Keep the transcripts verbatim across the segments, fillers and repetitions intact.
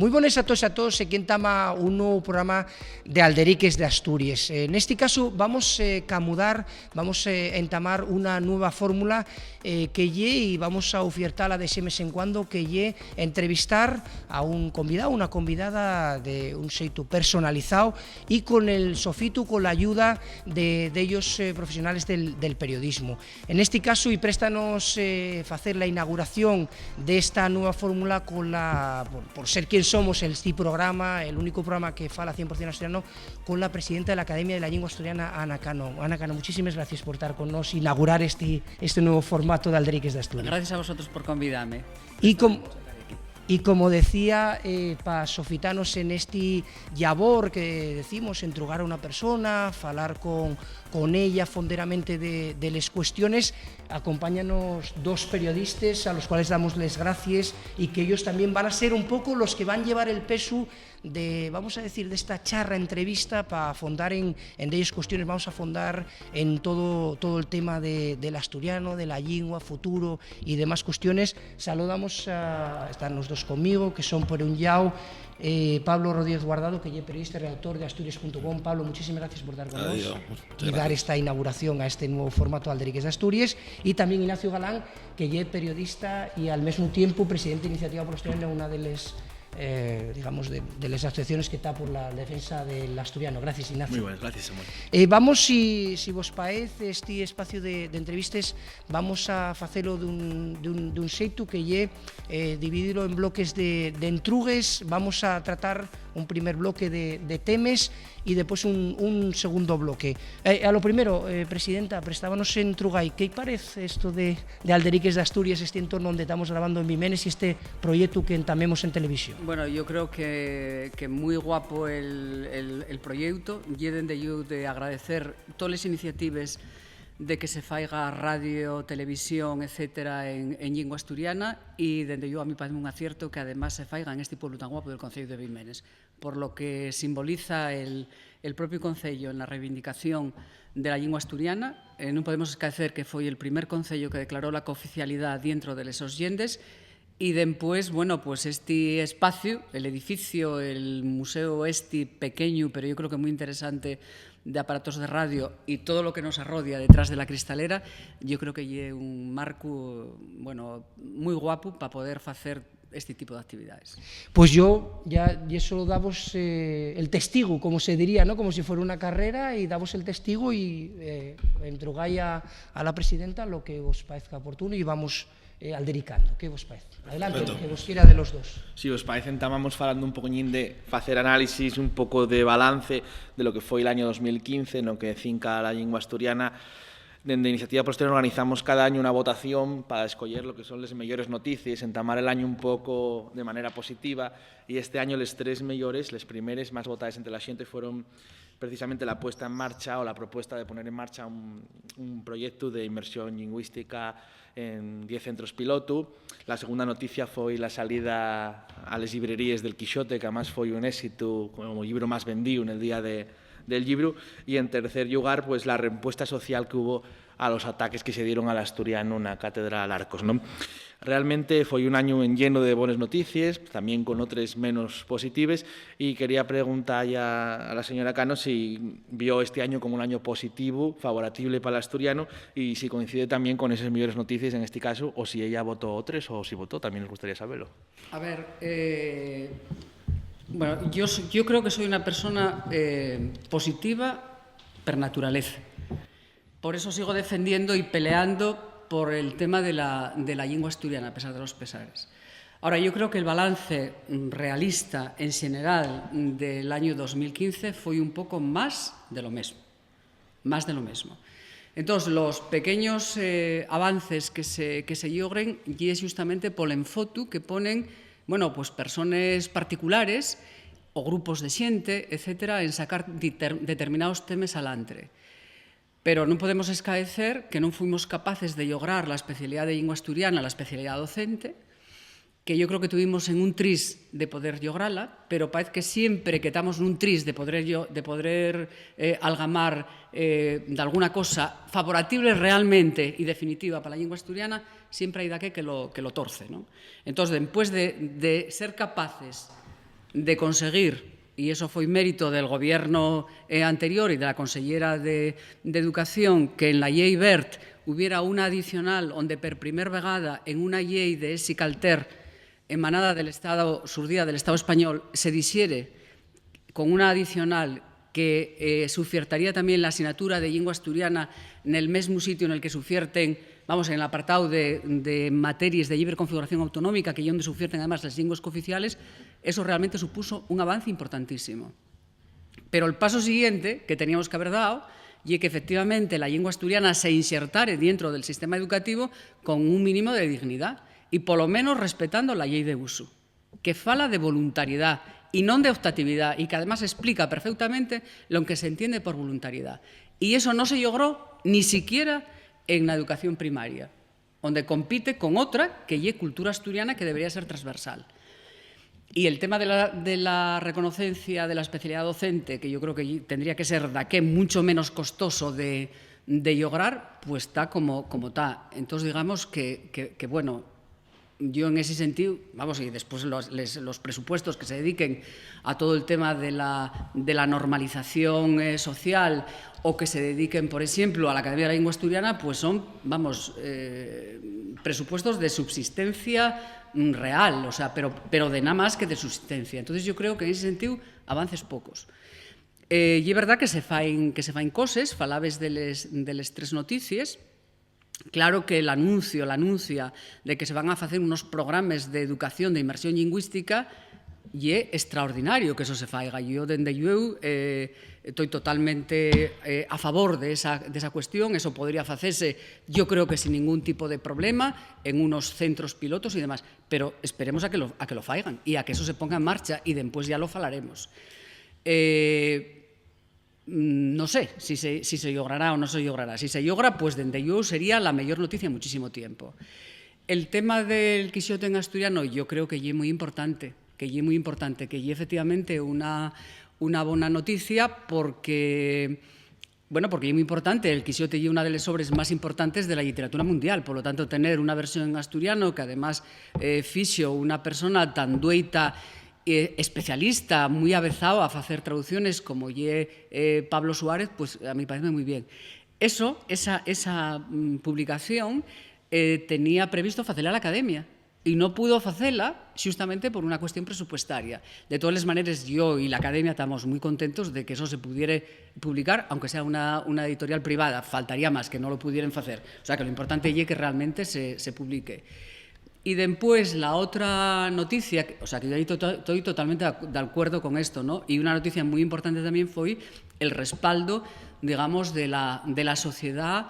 Mui bones a toos y a todes, equí entama un nuevu programa de Alderiques d'Asturies. Eh, nesti casu vamos, eh, camudar, vamos, eh, entamar una nueva fórmula, eh, que ye, y vamos a ufiertala de ese mes en cuando, que ye entrevistar a un convidao, una convidada de un xeitu personalizao y con el sofitu, con la ayuda de, d'ellos, eh, profesionales del, del periodismu. En esti casu, y préstanos, eh, facer la inauguración d'esta nueva fórmula con la, por, por ser quien somos, el, esti programa, el único programa que fala cien por cien asturiano, con la presidenta de la Academia de la Llingua Asturiana, Ana Cano. Ana Cano, muchísimes gracies por tar con nos, inaugurar esti, este nuevo formato d'Alderiques d'Asturies. Gracias a vosotros por convidame. Y com-, y como decía, eh, pa sofitanos en esti llabor que decimos, entrugar a una persona, falar con, con ella fonderamente de, de les cuestiones, acompáñanos dos periodistes a los cuales damos les gracies y que ellos también van a ser un poco los que van llevar el pesu de, vamos a decir, d'esta charra entrevista pa afondar en, en delles cuestiones. Vamos a afondar en todo, todo el tema de, del asturiano, de la llingua, futuro y demás cuestiones. Saludamos a, están los dos conmigo, que son, por un llau, eh, Pablo Rodríguez Guardado, que ye periodista y redactor de asturias punto com. Pablo, muchísimes gracies por dar con nos y dar esta inauguración a este nuevo formato Alderiques d'Asturies. Y también Ignacio Galán, que ye periodista y al mesmu tiempu presidente de Iniciativa Protestante, una de les, eh, digamos, de, de les asociaciones que ta por la defensa del asturiano. Gracias, Ignacio. Mui bones, gracies, Samuel. Eh, vamos, si, si vos paez, esti espacio de, de entrevistes, vamos a facelo d'un, d'un, d'un xeitu que ye, eh, dividilo en bloques de, de entrugues. Vamos a tratar un primer bloque de, de temes y después un, un segundo bloque. Eh, a lo primero, eh, presidenta, prestábanos entrugai. ¿Qué parece esto de, de Alderiques d'Asturies, este entorno donde estamos grabando en Bimenes y este proyecto que entamemos en televisión? Bueno, yo creo que, que mui guapo el, el, el proyecto. Ye dende yo de agradecer todas las iniciativas de que se faiga radio, televisión, etcétera, en, en llingua asturiana, y dende yo a mí parece un acierto que además se faiga en este pueblo tan guapo del concello de Bimenes, por lo que simboliza el, el propio concello en la reivindicación de la llingua asturiana. Eh, non podemos escaecer que foi el primer concello que declaró la cooficialidá dientro de les sos llendes. Y dempués, bueno, pues este espacio, el edificio, el museo este pequeño, pero yo creo que muy interesante, de aparatos de radio y todo lo que nos arrodia detrás de la cristalera, yo creo que ye un marco, bueno, muy guapo pa poder facer este tipo de actividades. Pues yo ya, y eso davos, eh, el testigo, como se diría, ¿no? Como si fuera una carrera, y davos el testigo y, eh, entrugai a, a la presidenta lo que os parezca oportuno y vamos, eh, aldericando. ¿Qué vos parece? Adelante, perfecto. El que vos quiera de los dos. Si vos parece, entamamos falando un poquillín de facer análisis, un poco de balance de lo que foi l'añu dos mil quince, no que cinca la llingua asturiana. Dende Iniciativa Protestante organizamos cada año una votación pa escoyer lo que son les meyores noticies, entamar el añu un poco de manera positiva, y este año les tres meyores, les primeres más votaes entre la xente, fueron precisamente la puesta en marcha o la propuesta de poner en marcha un, un proyectu de inmersión lingüística en diez centros pilotu. La segunda noticia foi la salida a les llibreríes del Quixote, que además foi un éxitu como llibro más vendíu nel día de, del llibru. Y en tercer llugar, pues, la respuesta social que hubo a los ataques que se dieron al asturianu na Cátedra Larcos, ¿no? Realmente foi un añu enlleno de bones noticies, tamién con otres menos positives, y quería preguntar-lle a la señora Cano si vio este añu como un añu positivo, favorable pal asturianu, y si coincide tamién con eses meyores noticies en este casu, o si ella votó otres, o si votó, tamién nos gustaría sabelo. A ver, eh, bueno, yo so-, yo creo que soy una persona, eh, positiva per naturaleza. Por eso sigo defendiendo y peleando por el tema de la, de la llingua asturiana, a pesar de los pesares. Ahora, yo creo que el balance, mm, realista, en xeneral, mm, del añu dos mil quince foi un poco más de lo mesmo. Más de lo mesmo. Entós, los pequeños, eh, avances que se, que se llogren ye xustamente pol enfotu que ponen, bueno, pues, persones particulares o grupos de xente, etcétera, en sacar diter-, determinaos temes alantre. Pero non podemos escaecer que non fuimos capaces de llograr la especialidá de llingua asturiana, la especialidá docente, que yo creo que tuvimos en un tris de poder llograla, pero paez que siempre que tamos nun tris de poder llo-, de poder, eh, algamar, eh, d'alguna cosa favorable realmente y definitiva pa la llingua asturiana, siempre hai daqué que lo, que lo torce, ¿non? Entós, dempués de, de ser capaces de conseguir, y eso foi mérito del gobierno, eh, anterior y de la consellera de, de Educación, que en la Llei Wert hubiera una adicional onde per primer vegada en una llei de esi calter emanada del Estado, surdía del Estado español, se dixere con una adicional que, eh, se ufiertaría también la asignatura de llingua asturiana nel mesmu sitio en el que se ufierten, vamos, en el apartado de, de materies de llibre configuración autonómica, que ye onde se ufierten además les llingües cooficiales, eso realmente supuso un avance importantísimo. Pero el paso siguiente que teníamos que haber dao ye que efectivamente la llingua asturiana se insertare dientro del sistema educativo con un mínimo de dignidá y, polo menos, respetando la llei de usu, que fala de voluntariedá y non de optatividá, y que además explica perfectamente lo que se entiende por voluntariedá. Y eso no se logró ni siquiera en la educación primaria, onde compite con otra que ye cultura asturiana, que debería ser transversal. Y el tema de la, de la reconocencia de la especialidad docente, que yo creo que tendría que ser daqué mucho menos costoso de, de lograr, pues ta como, como ta. Entonces, digamos que, que, que, bueno, yo en ese sentido, vamos, y después los, les- los presupuestos que se dediquen a todo el tema de la, de la normalización, eh, social, o que se dediquen, por ejemplo, a la Academia de la Lengua Asturiana, pues son, vamos, eh, presupuestos de subsistencia, mm, real, o sea, pero, pero de nada más que de subsistencia. Entonces yo creo que en ese sentido avances pocos. Eh, ye verdad que se faen, que se faen coses, falabes de les, de les tres noticies. Claro que l'anuncio, l'anuncia de que se van a facer unos programes de educación de inmersión lingüística ye extraordinario que eso se faiga. Yo, dende llueu, eh, estoy totalmente, eh, a favor de esa, de esa cuestión. Eso podría facese, yo creo que sin ningún tipo de problema, en unos centros pilotos y demás. Pero esperemos a que lo, a que lo faigan y a que eso se ponga en marcha y dempués ya lo falaremos. Eh, mm, no sé si se, si se logrará o no se logrará. Si se logra, pues, dende llueu sería la mellor noticia en muchísimo tiempo. El tema del Quixote en asturiano, yo creo que ye muy importante, que ye muy importante, que ye efectivamente una, una bona noticia porque, bueno, porque ye muy importante. El Quixote ye una de les obres más importantes de la literatura mundial, por lo tanto, tener una versión en asturiano, que además, eh, fixo una persona tan dueita, eh, especialista, muy avezao a facer traducciones como ye, eh, Pablo Suárez, pues a mí parece muy bien. Eso, esa, esa, mm, publicación, eh, tenía previsto facela la Academia y no pudo facela xustamente por una cuestión presupuestaria. De todas les maneres, yo y la Academia estamos muy contentos de que eso se pudiere publicar, aunque sea una, una editorial privada. Faltaría más que no lo pudieren facer. O sea, que lo importante ye que realmente se, se publique. Y dempués la otra noticia, que- o sea, que yo ahí to- estoy totalmente de acu- de acuerdo con esto, ¿no? Y una noticia muy importante también fue el respaldo, digamos, de la, de la sociedad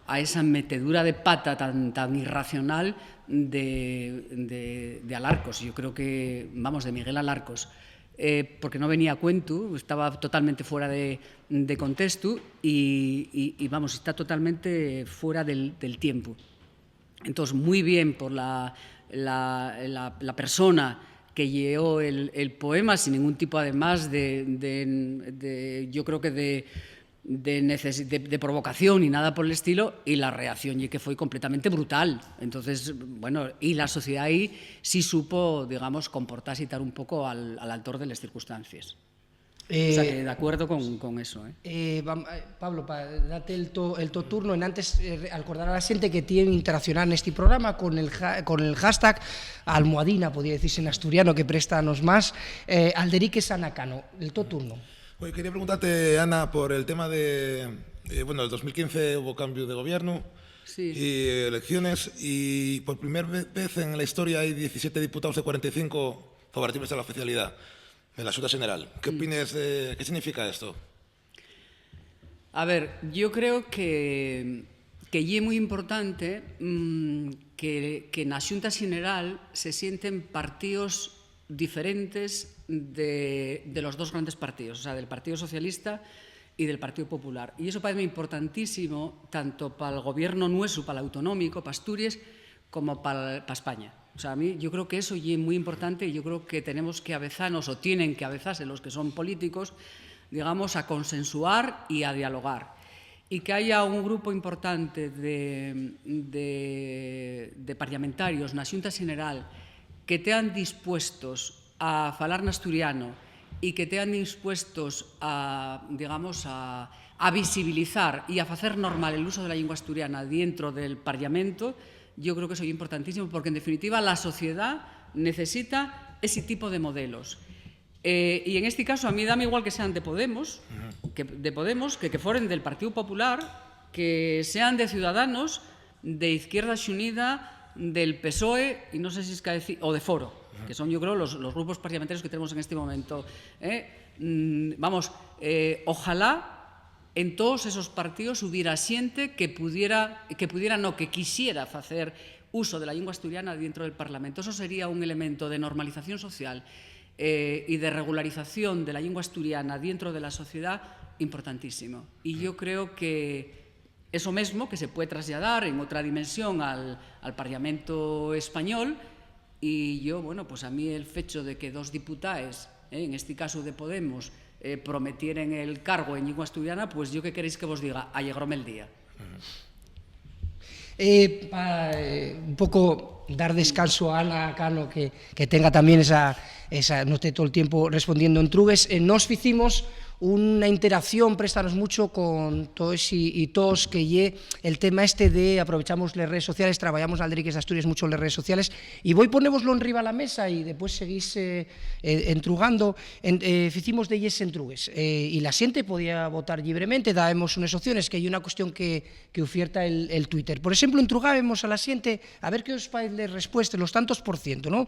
a esa metedura de pata tan, tan irracional de, de, de Alarcos. Yo creo que, vamos, de Miguel Alarcos, eh, porque no venía a cuento, estaba totalmente fuera de, de contexto y, y- y, vamos, está totalmente fuera del, del tiempo. Entonces, muy bien por la, la- la- la persona que lleó el, el poema, sin ningún tipo, además, de, de- de- yo creo que de, de neces- de- de provocación ni nada por el estilo, y la reacción ye que fue completamente brutal. Entonces, bueno, y la sociedad ahí sí supo, digamos, comportarse y estar un poco al, al altor de las circunstancias. O sea, eh, que de acuerdo con, con eso, ¿eh? Eh, vam- eh, Pablo, pa date el to, el to turno, en antes, eh, re- alcordar a la xente que tienen interaccionar nesti programa con el, ha- con el hashtag almohadina, podría decirse en asturiano, que préstanos más, eh, Alderique Sanacano, el to turno. Oye, quería preguntarte, Ana, por el tema de, eh, bueno, el dos mil quince hubo cambio de gobierno, sí, y elecciones, y por primera ve- vez en la historia hay diecisiete diputados de cuarenta y cinco favorables a la oficialidad de la Xunta Xeneral. ¿Qué, mm, opines de qué significa esto? A ver, yo creo que, que ye muy importante, mm, que, que na Xunta Xeneral se sienten partíos diferentes de, de los dos grandes partíos, o sea, del Partido Socialista y del Partido Popular. Y eso parece importantísimo tanto pal gobierno nuesu, pal autonómico, pa Asturies, como pa, pa España. O sea, a mí yo creo que eso ye muy importante y yo creo que tenemos que avezanos, o tienen que avezase los que son políticos, digamos, a consensuar y a dialogar. Y que haya un grupo importante de, de- de parlamentarios na Xunta Xeneral que tean dispuestos a falar n'asturiano y que tean dispuestos a, digamos, a, a visibilizar y a facer normal el uso de la llingua asturiana dientro del Parlamento, yo creo que eso es importantísimo, porque en definitiva la sociedad necesita ese tipo de modelos. Eh, y en este caso a mí dame igual que sean de Podemos, que, de Podemos, que, que foren del Partido Popular, que sean de Ciudadanos, de Izquierda Xunida, del PSOE, y no sé si es que decir, o de Foro, que son, yo creo, los, los grupos parlamentarios que tenemos en este momento, ¿eh? Mm, vamos, eh, ojalá en todos esos partidos hubiera xente que pudiera, que pudiera, no, que quisiera facer uso de la lengua asturiana dentro del Parlamento. Eso sería un elemento de normalización social, eh, y de regularización de la lengua asturiana dentro de la sociedad importantísimo. Y yo creo que eso mesmo que se puede trasladar en otra dimensión al, al Parlamento español, y yo, bueno, pues a mí el fecho de que dos diputaes, eh, en este caso de Podemos, eh, prometieren el cargo en lengua asturiana, pues yo qué queréis que vos diga, allegróme el día. Eh, pa, eh, un poco dar descanso a Ana Cano, que, que tenga también esa, esa, no esté todo el tiempo respondiendo entrugues. Eh, nos ficimos una interacción, préstanos mucho con todos y, y todos, que ye el tema este de aprovechamos les redes sociales, trabajamos Alderiques d'Asturias mucho en les redes sociales, y voy ponévoslo enriba la mesa y después seguís, eh, eh, entrugando. En, eh, ficimos de yes entrugues, eh, y la xente podía votar llibremente, dábemos unas opciones, que ye una cuestión que, que ufierta el, el Twitter. Por exemplu, entrugábemos a la xente a ver qué os paez les respuestes, los tantos por ciento, ¿no?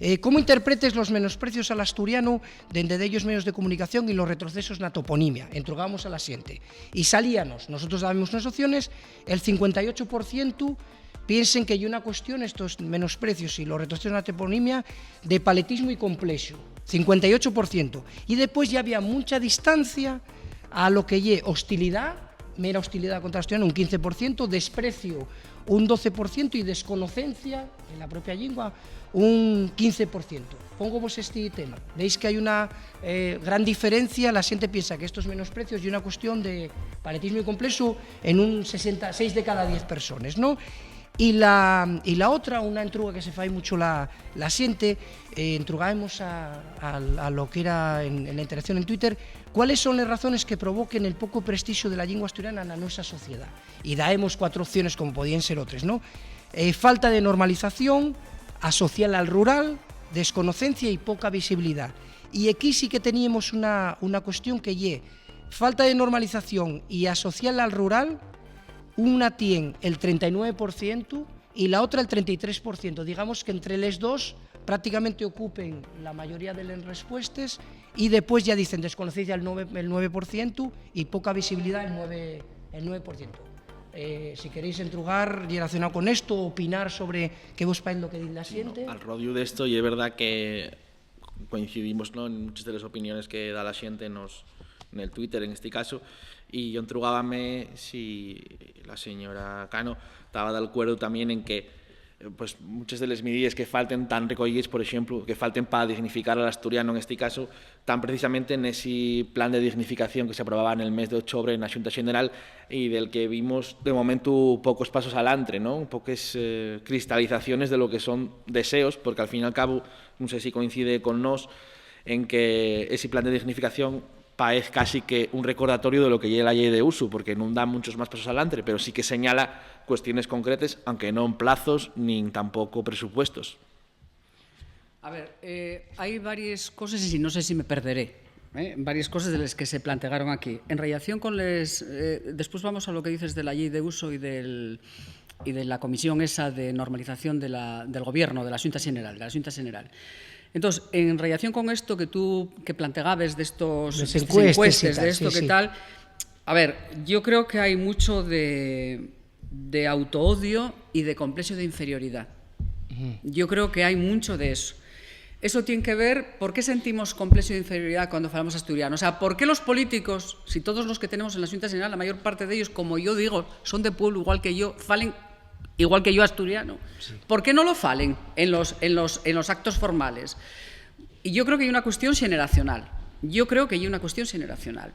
Eh, ¿cómo interpretes los menosprecios al asturiano dende dellos medios de comunicación y los retrocesos na toponimia? Entrugábamos a la xente. Y salíanos, nosotros dábamos unas opciones, el cincuenta y ocho por ciento piensen que ye una cuestión, estos menosprecios y los retrocesos na toponimia, de paletismo y complexu, cincuenta y ocho por ciento. Y después ya había mucha distancia a lo que ye hostilidad, mera hostilidad contra l'asturianu, un quince por ciento, desprecio, un doce por ciento, y desconocencia en la propia llingua, un quince por ciento. Póngovos esti tema. Veis que hai una, eh, gran diferencia. La xente piensa que estos menosprecios ye una cuestión de paletismo y complexu en un sesenta, seis de cada diez persones, ¿no? Y la, y la otra, una entruga que se fai mucho la, la xente, eh, entrugábemos a, a, a lo que era en, en la interacción en Twitter, ¿cuáles son les razones que provoquen el poco prestixu de la llingua asturiana na nuestra sociedá? Y daemos cuatro opciones, como podíen ser otres, ¿no? Eh, falta de normalización, asociala al rural, desconocencia y poca visibilidá. Y equí sí que teníemos una, una cuestión que ye falta de normalización y asociala al rural, una tien el trenta y nueve por ciento y la otra el trenta y tres por ciento. Digamos que entre les dos prácticamente ocupen la mayoría de les respuestes, y después ya dicen desconocencia el nueve, el nueve por ciento y poca visibilidá el nueve, el nueve por ciento. Eh, si queréis entrugar relacionado con esto, opinar sobre qué vos paez lo que diz la xente. Al rodiu d'esto, y es verdad que coincidimos, ¿no?, en muchas de las opiniones que da la xente nos, en el Twitter, en este caso, y yo entrugábame si la señora Cano estaba de acuerdo también en que, eh, pues, muchas de las medidas que falten tan recogidas, por ejemplo, que falten para dignificar al asturiano en este caso, tan precisamente en ese plan de dignificación que se aprobaba en el mes de octubre en la Xunta General y del que vimos de momento pocos pasos alantre, ¿no? Pocas, eh, cristalizaciones de lo que son deseos, porque al fin y al cabo, no sé si coincide con nos, en que ese plan de dignificación paez casi que un recordatorio de lo que ye la llei de usu, porque non da muchos más pasos alantre, pero sí que señala cuestiones concretes, aunque non plazos nin tampoco presupuestos. A ver, eh, hai varias cosas, y no sé si me perderé, eh, varias cosas de las que se plantearon aquí. En relación con les, eh, después vamos a lo que dices de la llei de uso y del, y de la comisión esa de normalización de la, del gobierno, de la Xunta General, de la Xunta General. Entonces, en relación con esto que tú que planteabes de estos, Les de estas encuestes y encuestes, tal, de esto sí, que sí. Tal, a ver, yo creo que hay mucho de, de autoodio y de complejo de inferioridad. Yo creo que hay mucho de eso. Eso tiene que ver, ¿por qué sentimos complejo de inferioridad cuando falamos asturiano? O sea, ¿por qué los políticos, si todos los que tenemos en la Xunta General, la mayor parte de ellos, como yo digo, son de pueblo igual que yo, falen igual que yo asturiano, ¿por qué no lo falen en los, en los, en los actos formales? Y yo creo que hay una cuestión generacional. Yo creo que hay una cuestión generacional.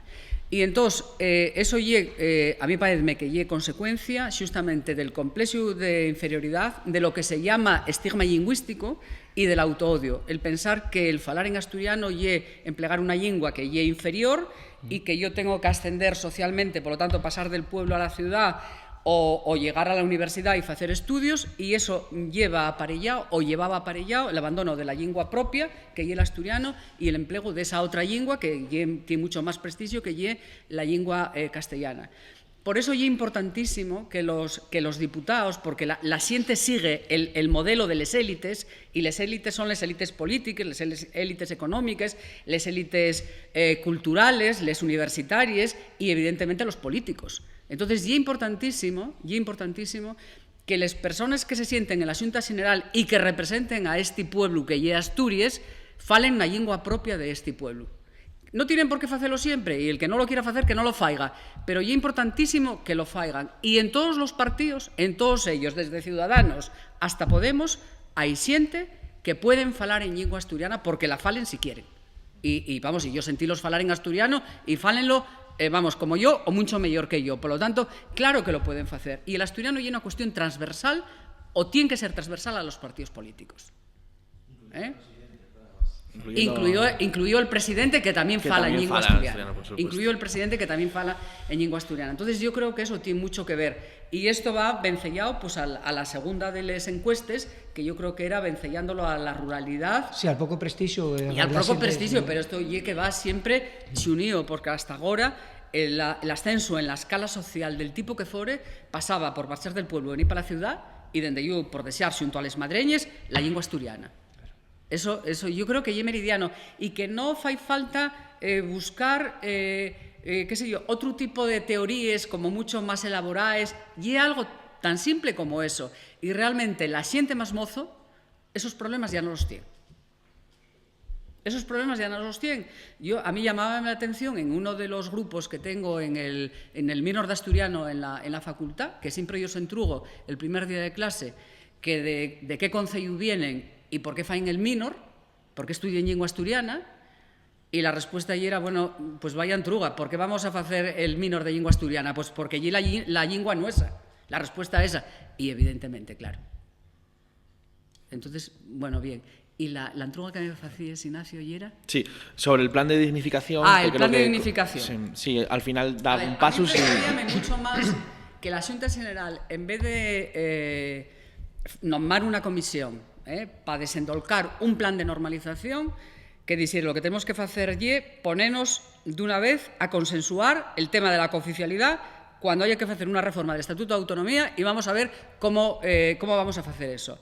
Y entós, eh, eso ye, eh, a mí paezme que ye consecuencia xustamente del complexu de inferioridá, de lo que se llama estigma llingüístico y del autoodio. El pensar que el falar en asturiano ye emplegar una llingua que ye inferior y que yo tengo que ascender socialmente, por lo tanto, pasar del pueblo a la ciudad o, o llegar a la universidad y facer estudios, y eso lleva aparellao o llevaba aparellao el abandono de la llingua propia, que ye l'asturiano, y el emplegu d'esa otra llingua que ye, tien mucho más prestixio, que ye la llingua, eh, castellana. Por eso ye importantísimo que los, que los diputaos, porque la, la xente sigue el, el modelo de les élites, y les élites son les élites polítiques, les élites, élites económiques, les élites, eh, culturales, les universitaries y, evidentemente, los políticos. Entonces, ye importantísimo, ye importantísimo que les persones que se sienten en la Xunta Xeneral y que representen a esti pueblu que ye Asturies falen na llingua propia de esti pueblu. No tienen por qué facelo siempre, y el que no lo quiera facer, que no lo faiga, pero ye importantísimo que lo faigan. Y en todos los partíos, en todos ellos, desde Ciudadanos hasta Podemos, hai xente que pueden falar en llingua asturiana porque la falen si quieren. Y, y, vamos, y yo sentilos falar en asturiano y fálenlo, eh, vamos, como yo o mucho mellor que yo. Por lo tanto, claro que lo pueden facer. Y el asturiano ye una cuestión transversal o tien que ser transversal a los partíos políticos. ¿Eh? Incluido, incluido el presidente, que también fala en llingua asturiana. Incluido el presidente, que también fala en llingua asturiana. Entonces, yo creo que eso tiene mucho que ver. Y esto va vencellao, pues, al, a la segunda de les encuestes, que yo creo que era vencellando-lo a la ruralidá. Sí, al poco prestixu, eh, y al poco prestixu, pero esto ye que va siempre xunío, porque hasta agora el, la, l'ascenso en la escala social del tipo que fore pasaba por marchar del pueblo, venir pa la ciudá, y dende llueu por dexar xunto a les madreñes la llingua asturiana. Eso, eso yo creo que ye meridiano y que no fai falta, eh, buscar, eh, eh, qué sé yo, otro tipo de teoríes como mucho más elaboraes. Ye algo tan simple como eso. Y realmente la xente más mozo esos problemas ya no los tien. Esos problemas ya no los tien. Yo, a mí llamábame la atención en uno de los grupos que tengo en el, en el minor d'asturiano en la, en la facultá, que siempre yo s'entrugo el primer día de clase, que de, de qué conceyu vienen y por qué faen el minor, por qué estudien llingua asturiana, y la respuesta yera, bueno, pues vaya entruga, ¿por qué vamos a facer el minor de llingua asturiana? Pues porque ye la lli-, la llingua nuesa, la respuesta esa. Y evidentemente, claro. Entonces, bueno, bien. Y la, la entruga que me facíes, Ignacio, yera? Sí, sobre el plan de dignificación. Ah, el plan de dignificación. Sí, sí, al final da un paso. A ver, a mí me gustaría mucho más que la Xunta Xeneral, en vez de, eh, nomar una comisión, eh, pa desendolcar un plan de normalización, que dixera, lo que tenemos que facer ye ponenos d'una vez a consensuar el tema de la cooficialidá cuando haya que facer una reforma del Estatuto de Autonomía y vamos a ver cómo, eh, cómo vamos a facer eso.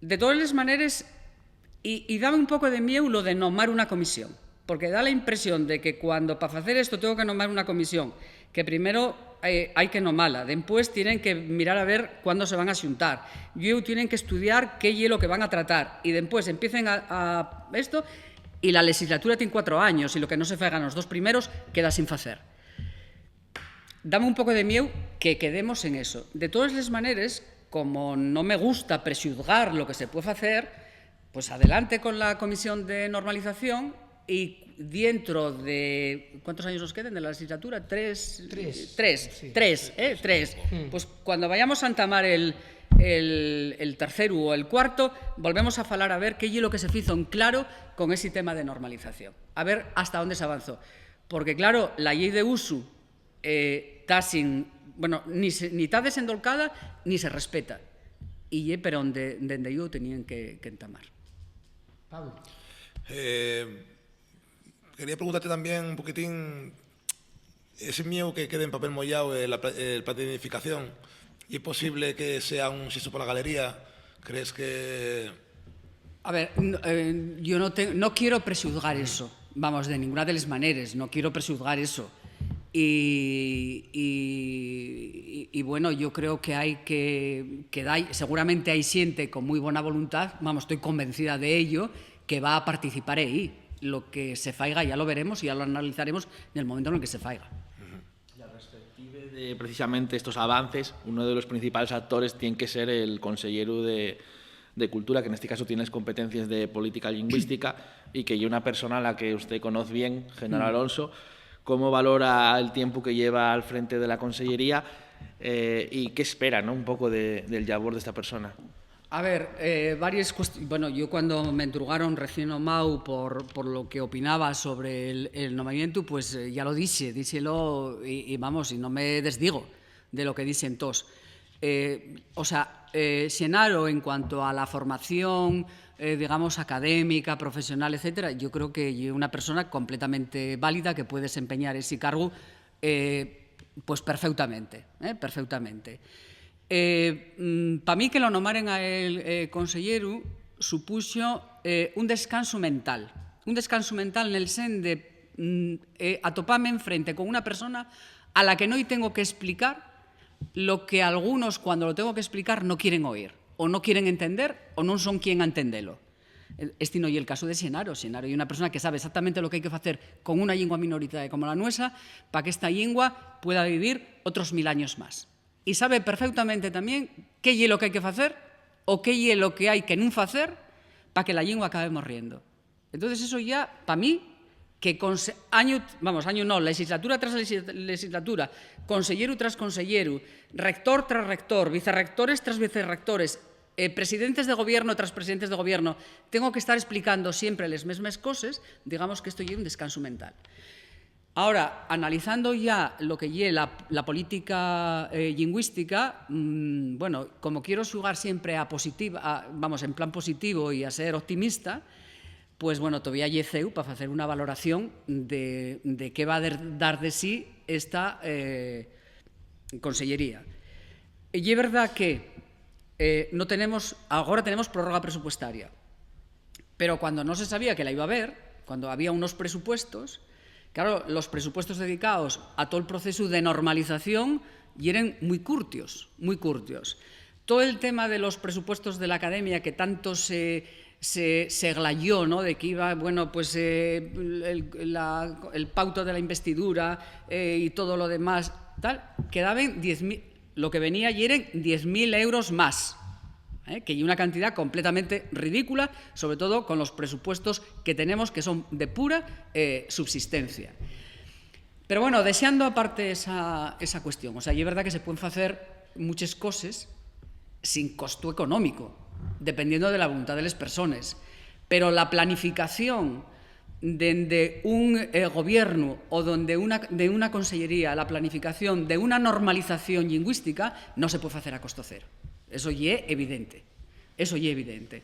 De todas les maneres, y, y dame un poco de mieu lo de nomar una comisión, porque da la impresión de que cuando pa facer esto tengo que nomar una comisión, que primero, eh, hai que nomala, dempués tienen que mirar a ver cuándo se van a xuntar, llueu tienen que estudiar qué ye lo que van a tratar, y dempués empiecen a, a esto, y la legislatura tien cuatro años, y lo que no se faiga nos dos primeros queda sin facer. Dame un poco de mieu que quedemos en eso. De todas les maneres, como no me gusta prexuzgar lo que se puede facer, pues adelante con la comisión de normalización y dientro de, ¿cuántos años nos queden de la legislatura? Tres, tres, sí, tres, eh, tres. Pues cuando vayamos a entamar el, el, el terceru o el cuarto, volvemos a falar a ver qué ye lo que se fizo en claro con ese tema de normalización. A ver hasta dónde se avanzó. Porque, claro, la llei de usu, eh, ta sin, bueno, ni se, ni ta desendolcada, ni se respeta. Y ye per onde, dende llueu, teníen que, que entamar. Pablo. Eh, quería preguntarte también un poquitín, ese mieu que quede en papel moyao, eh, la pla-, el plan de dignificación, ¿ye posible que sea un xestu pa la galería? ¿Crees que? A ver, no, eh, yo no te-, no quiero prexuzgar eso, vamos, de ninguna de les maneres, no quiero prexuzgar eso. Y, y, y, y, bueno, yo creo que hai que, que dai, seguramente hai xente con mui bona voluntad, vamos, estoy convencida de ello, que va a participar ehí. Lo que se faiga ya lo veremos y ya lo analizaremos nel momento nel que se faiga. Y al respective de precisamente estos avances, uno de los principales actores tien que ser el conselleru de, de Cultura, que nesti casu tien les competencies de política llingüística y que ye una persona a la que usté conoz bien, Genaro Alonso. cómo valora el tiempu que lleva al frente de la consellería, eh, y qué espera, ¿no?, un poco de, del llabor de esta persona. A ver, eh, varias cuestiones. Bueno, yo cuando me entrugaron recién nomao por, por lo que opinaba sobre el, el nomamiento, pues eh, ya lo dije, díxelo y, y vamos, y no me desdigo de lo que dixen toos. Eh, o sea, eh, Xenaro, en cuanto a la formación, eh, digamos, académica, profesional, etcétera, yo creo que ye una persona completamente válida que puede desempeñar ese cargo, eh, pues perfectamente, eh, perfectamente. Eh, mm, pa mí que lo nomaren a él, eh, conselleru supuxo, eh, un descanso mental. Un descanso mental nel sen de, mm, eh, atopame enfrente con una persona a la que no-y tengo que explicar lo que algunos, cuando lo tengo que explicar, no quieren oír, o no quieren entender, o non son quien a entendelo. Esti no ye el caso de Xenaro. Xenaro ye una persona que sabe exactamente lo que hai que facer con una llingua minoritaria como la nuesa pa que esta llingua pueda vivir otros mil años más. Y sabe perfectamente tamién qué ye lo que hai que facer o qué ye lo que hai que nun facer pa que la llingua acabe morriendo. Entonces eso ya, pa mí, que conse-, añu, vamos, añu no, legislatura tras lexi-, legislatura, conselleru tras conselleru, rector tras rector, vicerrectores tras vicerrectores, eh, presidentes de gobierno tras presidentes de gobierno, tengo que estar explicando siempre les mesmes coses, digamos que esto ye un descanso mental. Ahora, analizando ya lo que ye la, la política, eh, lingüística, mm, bueno, como quiero xugar siempre a positiva, a, vamos, en plan positivo y a ser optimista, pues, bueno, todavía ye ceu pa facer una valoración de, de qué va a der-, dar de sí esta, eh, consellería. E ye verdá que, eh, no tenemos, agora tenemos prórroga presupuestaria, pero cuando no se sabía que la iba a haber, cuando había unos presupuestos, claro, los presupuestos dedicaos a tol procesu de normalización yeren mui curtios, mui curtios. Todo el tema de los presupuestos de la academia que tanto se, se, se glayó, ¿no? De que iba, bueno, pues, eh, el, la, el pauto de la investidura, eh, y todo lo demás, tal, quedaben diez mil, lo que venía yeren diez mil euros más, ¿eh? Que ye una cantidad completamente ridícula, sobre todo con los presupuestos que tenemos, que son de pura, eh, subsistencia. Pero, bueno, dexando aparte esa, esa cuestión, o sea, ye verdá que se pueden facer muches coses sin costo económico, dependiendo de la voluntad de les persones, pero la planificación dende un, eh, gobiernu o dende una, de una consellería, la planificación de una normalización lingüística no se puede facer a costo cero. Eso ye evidente. Eso ye evidente.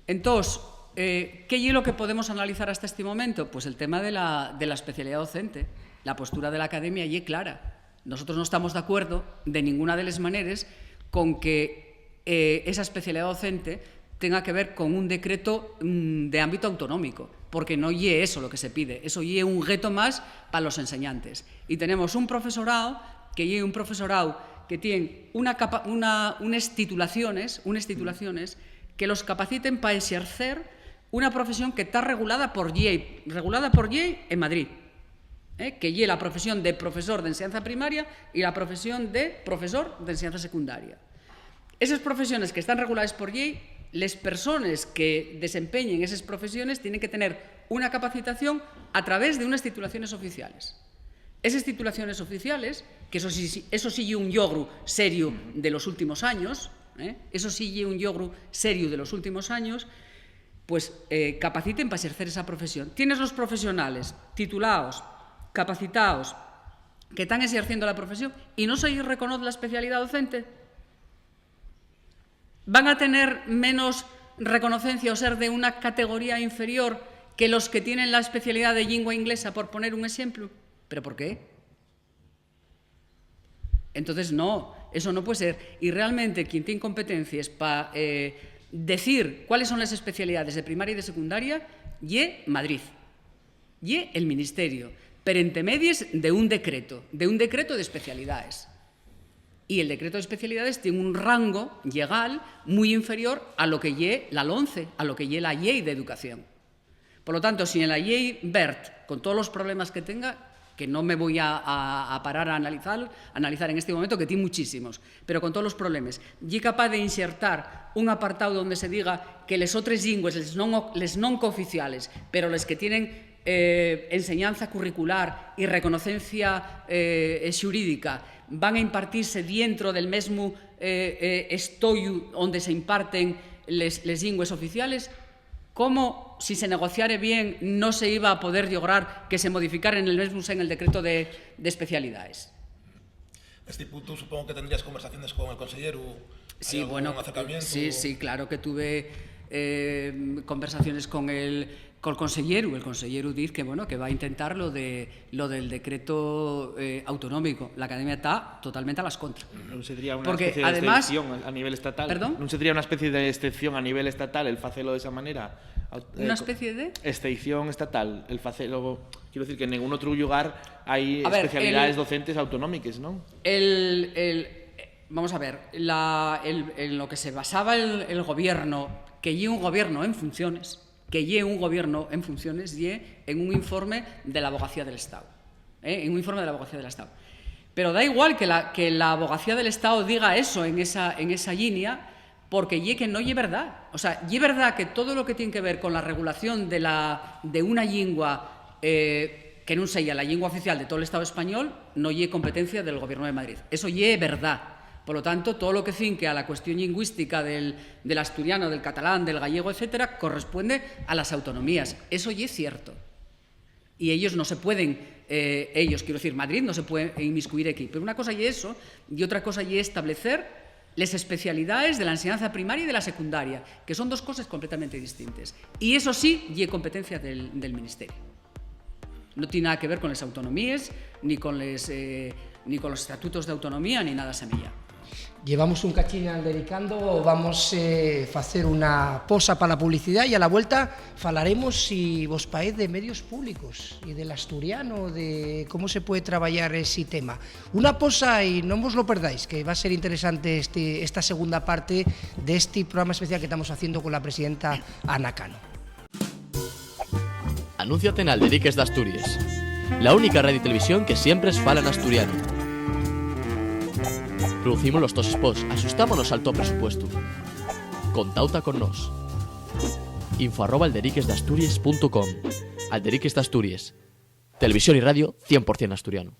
Entós, eh, ¿qué ye lo que podemos analizar hasta este momento? Pues el tema de la, de la especialidá docente. La postura de la academia ye clara. Nosotros no estamos d'acuerdo, de ninguna de les maneres, con que, eh, esa especialidá docente tenga que ver con un decreto, mm, de ámbito autonómico, porque no ye eso lo que se pide. Eso ye un gueto más pa los enseñantes. Y tenemos un profesorao que ye un profesorao que tien una capa-, una, unes titulaciones, unes titulaciones que los capaciten pa exercer una profesión que ta regulada por llei, regulada por llei en Madrid, ¿eh? Que ye la profesión de profesor d'enseñanza primaria y la profesión de profesor d'enseñanza secundaria. Eses profesiones que están regulaes por llei, les persones que desempeñen eses profesiones tienen que tener una capacitación a través de unes titulaciones oficiales. Eses titulaciones oficiales, que eso sí, eso sí ye un llogru serio de los últimos años, ¿eh? Eso sí ye un llogru serio de los últimos años, pues, eh, capaciten pa exercer esa profesión. Tienes los profesionales titulaos, capacitaos, que tán exerciendo la profesión y no se reconoz la especialidá docente. ¿Van a tener menos reconocencia o ser de una categoría inferior que los que tienen la especialidá de llingua inglesa, por poner un exemplu? ¿Pero por qué? Entonces, no, eso no puede ser. Y realmente quien tiene competencias pa, eh, decir cuáles son les especialidades de primaria y de secundaria ye Madrid, ye el Ministerio, per ente medies de un decreto, de un decreto d'especialidades. Y el decreto d'especialidades tien un rango llegal mui inferior a lo que ye la lonce, a lo que ye la Llei d'Educación. Por lo tanto, si en la Llei Wert, con todos los problemas que tenga, que no me voi a, a, a parar a analizar, analizar en este momento, que tien muchísimos, pero con todos los problemas, ye capaz de insertar un apartau donde se diga que les otres llingües, les non, les non cooficiales, pero les que tienen eh, enseñanza curricular y reconocencia, eh, eh, xurídica van a impartirse dientro del mesmu, eh, eh, estoyu onde se imparten les, les llingües oficiales, ¿cómo, si se negociare bien, no se iba a poder llograr que se modificaren el mesmu sen el decreto de, de especialidades? Nesti puntu, supongo que tendrías conversaciones con el conselleru. ¿Hay Sí, algún bueno, acercamiento? Sí, sí, claro que tuve, eh, conversaciones con el, col conselleru. El conselleru diz que, bueno, que va a intentar lo de, lo del decreto, eh, autonómico. La Academia ta totalmente a las contras. Non se diría una Porque, especie de además excepción a, a nivel estatal? ¿Perdón? Non se diría una especie de excepción a nivel estatal el facelo de esa manera? Au-, eh, ¿Una co-, especie de? Excepción estatal, el facelo. Quiero decir que en ningún otro lugar hay A ver, especialidades el docentes autonómicas, ¿no? El, el, eh, vamos a ver, la, el, en lo que se basaba el, el gobierno, que ye un gobierno en funciones, que ye un gobierno en funciones, ye en un informe de la Abogacía del Estado, ¿eh? En un informe de la Abogacía del Estado. Pero da igual que la, que la Abogacía del Estado diga eso en esa, en esa línea, porque ye que no ye verdá. O sea, ye verdá que todo lo que tien que ver con la regulación de la, de una llingua, eh, que nun seya la llingua oficial de todo l'Estado español, no ye competencia del Gobierno de Madrid. Eso ye verdá. Por lo tanto, todo lo que cinque a la cuestión lingüística del, del asturiano, del catalán, del gallego, etcétera, corresponde a las autonomías. Eso ye cierto. Y ellos no se pueden, eh, ellos, quiero decir, Madrid no se puede inmiscuir aquí. Pero una cosa ye eso, y otra cosa ye establecer les especialidades de la enseñanza primaria y de la secundaria, que son dos coses completamente distintes. Y eso sí, ye competencia del, del Ministerio. No tiene nada que ver con les autonomíes, ni con les, eh, ni con los estatutos d'autonomía, ni nada semellá. Llevamos un cachín Aldericando, vamos, eh, facer una posa pa la publicidá y a la vuelta falaremos, si vos paez, de medios públicos y del asturiano, de cómo se puede trabayar esi tema. Una posa y non vos lo perdáis, que va a ser interesante este, esta segunda parte de este programa especial que estamos haciendo con la presidenta Ana Cano. Anúnciate n'Alderiques d'Asturies, la única radio y televisión que siempre es fala n'asturianu. Producimos los tos spots, axustámonos al to presupuestu. Contauta con nós. Info arroba alderiquesdasturies punto com. Alderiques d'Asturies. Televisión y radio cien por cien asturiano.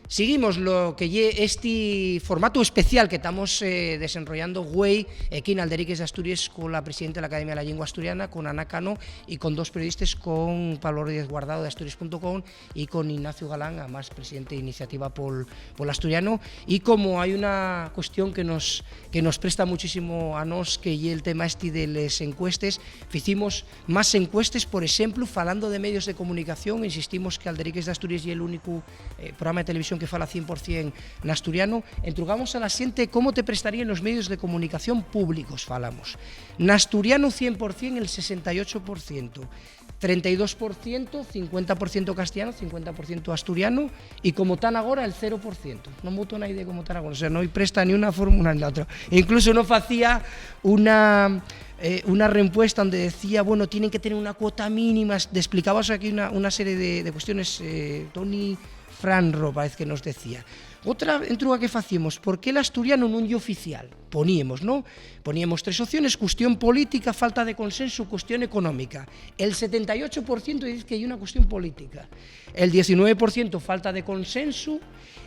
Seguimos lo que ye esti formatu especial que tamos, eh, desenrollando güei, eh, equí n'Alderiques d'Asturies, con la presidenta de la Academia de la Llingua Asturiana, con Ana Cano, y con dos periodistes, con Pablo Rodríguez Guardado de asturies punto com y con Ignacio Galán, amás presidente de Iniciativa pol, pol Asturiano. Y como hai una cuestión que nos, que nos presta muchísimo a nós, que ye el tema esti de les encuestes, ficimos más encuestes, por exemplu, falando de medios de comunicación, insistimos que Alderiques d'Asturies ye l'únicu, eh, programa de televisión que fala cien por cien n'asturiano. Entrugamos a la xente cómo te prestaríen los medios de comunicación públicos, falamos. N'asturiano cien por cien, el sesenta y ocho por ciento. Trenta y dos por ciento, cincuenta por ciento castellano, cincuenta por ciento asturiano, y como tán agora, el cero por ciento. Non votó naide como tán agora, o sea, no presta ni una forma ni la otra. E incluso no facía una, eh, una reempuesta onde decía, bueno, tienen que tener una cuota mínima, explicaba aquí una, una serie de, de cuestiones, eh, Toni Franro, parece que nos decía. Otra entruga que facíamos, ¿por qué l'asturiano nun ye oficial? Poníemos, ¿no? Poníemos tres opciones: cuestión política, falta de consensu, cuestión económica. El setenta y ocho por ciento diz que ye una cuestión política, el diecinueve por ciento falta de consensu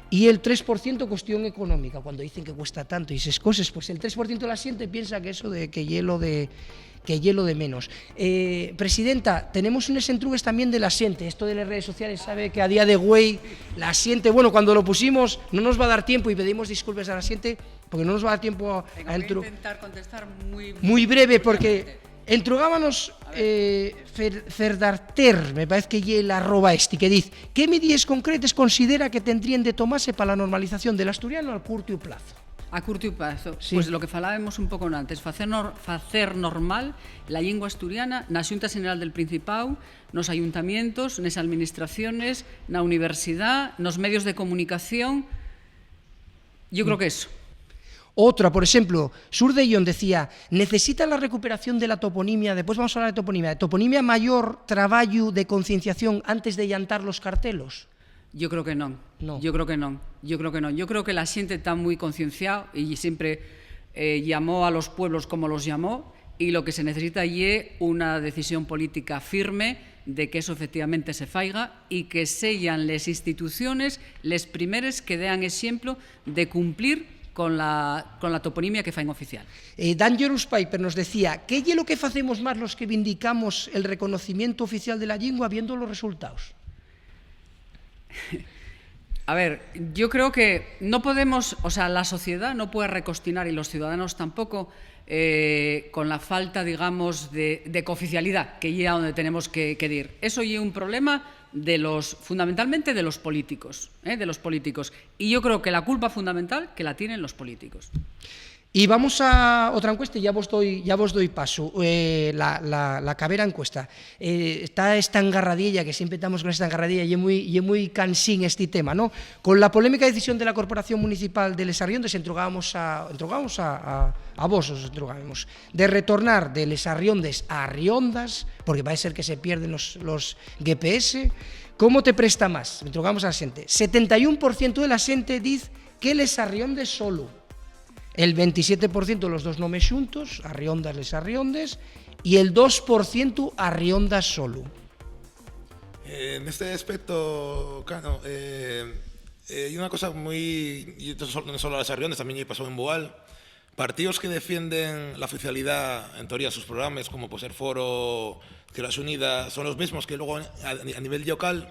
y el tres por ciento cuestión económica. Cuando dicen que cuesta tanto y esas cosas, pues el tres por ciento de la xente piensa que eso de, que ye lo de, que ye lo de menos. Eh, presidenta, tenemos unes entrugues también de la xente. Esto de las redes sociales, sabe que a día de güei la xente, bueno, cuando lo pusimos, no nos va a dar tiempo y pedimos disculpas a la xente, porque no nos va a dar tiempo a, Venga, a voy a entru-, intentar contestar muy, muy breve, porque brevemente. Entrugábanos, a ver, eh, Fer-, Ferdarter, me parece que ye el arroba esti, que diz: ¿qué medides concretes considera que tendríen de tomase pa la normalización del asturiano al curtiu plazo? A curtiu plazo. Sí. Pues lo que falábemos un poco antes, facer nor-, facer normal la llingua asturiana na Xunta Xeneral del Principau, nos ayuntamientos, nes administraciones, na universidá, nos medios de comunicación. Yo creo que eso. Otra, por exemplo, Sur de Ion decía: necesita la recuperación de la toponimia, después vamos a hablar de toponimia, de toponimia mayor trabayu de concienciación antes de llantar los cartelos. Yo creo que non. No. Yo creo que non. Yo creo que non. Yo creo que la xente ta mui concienciao y siempre, eh, llamó a los pueblos como los llamó, Y lo que se necesita ye una decisión política firme de que eso efectivamente se faiga y que seyan les instituciones les primeres que dean exemplo de cumplir con la, con la toponimia que faen oficial. Eh, Dan Llorus Paiper nos decía: "¿Qué ye lo que facemos más los que vindicamos el reconocimiento oficial de la llingua viendo los resultados?". A ver, yo creo que no podemos, o sea, la sociedad no puede recostinar, y los ciudadanos tampoco, eh, con la falta, digamos, de, de cooficialidad, que ye a donde tenemos que, que dir. Eso ye un problema de los, fundamentalmente de los políticos, ¿eh? De los políticos. Y yo creo que la culpa fundamental que la tienen los políticos. Y vamos a otra encuesta, ya vos doy, ya vos doy paso. Eh, la, la, la cabera encuesta. Eh, está esta engarradilla, que siempre estamos con esta engarradilla, y es muy, y es muy cansín este tema, ¿no? Con la polémica decisión de la Corporación Municipal de Les Arriondes, entrugábamos a, entrugábamos a, a, a vos, os entrugábamos, de retornar de Les Arriondes a Arriondas, porque va a ser que se pierden los, los G P S. ¿Cómo te presta más? Entrugábamos a la gente. Setenta y un por ciento de la gente dice que Les Arriondes solo. El veintisiete por ciento los dos nomes xuntos, Arriondas, Les Arriondes, y el dos por ciento Arriondas solo. Eh, neste aspecto, claro, eh, eh, hai una cosa moi, y esto sol-, non solo a Les Arriondes, también pasó en Boal. Partidos que defienden la oficialidad, en teoría, en sus programas, como puede ser Foro, Izquierda Unida, son los mismos que luego a, a nivel local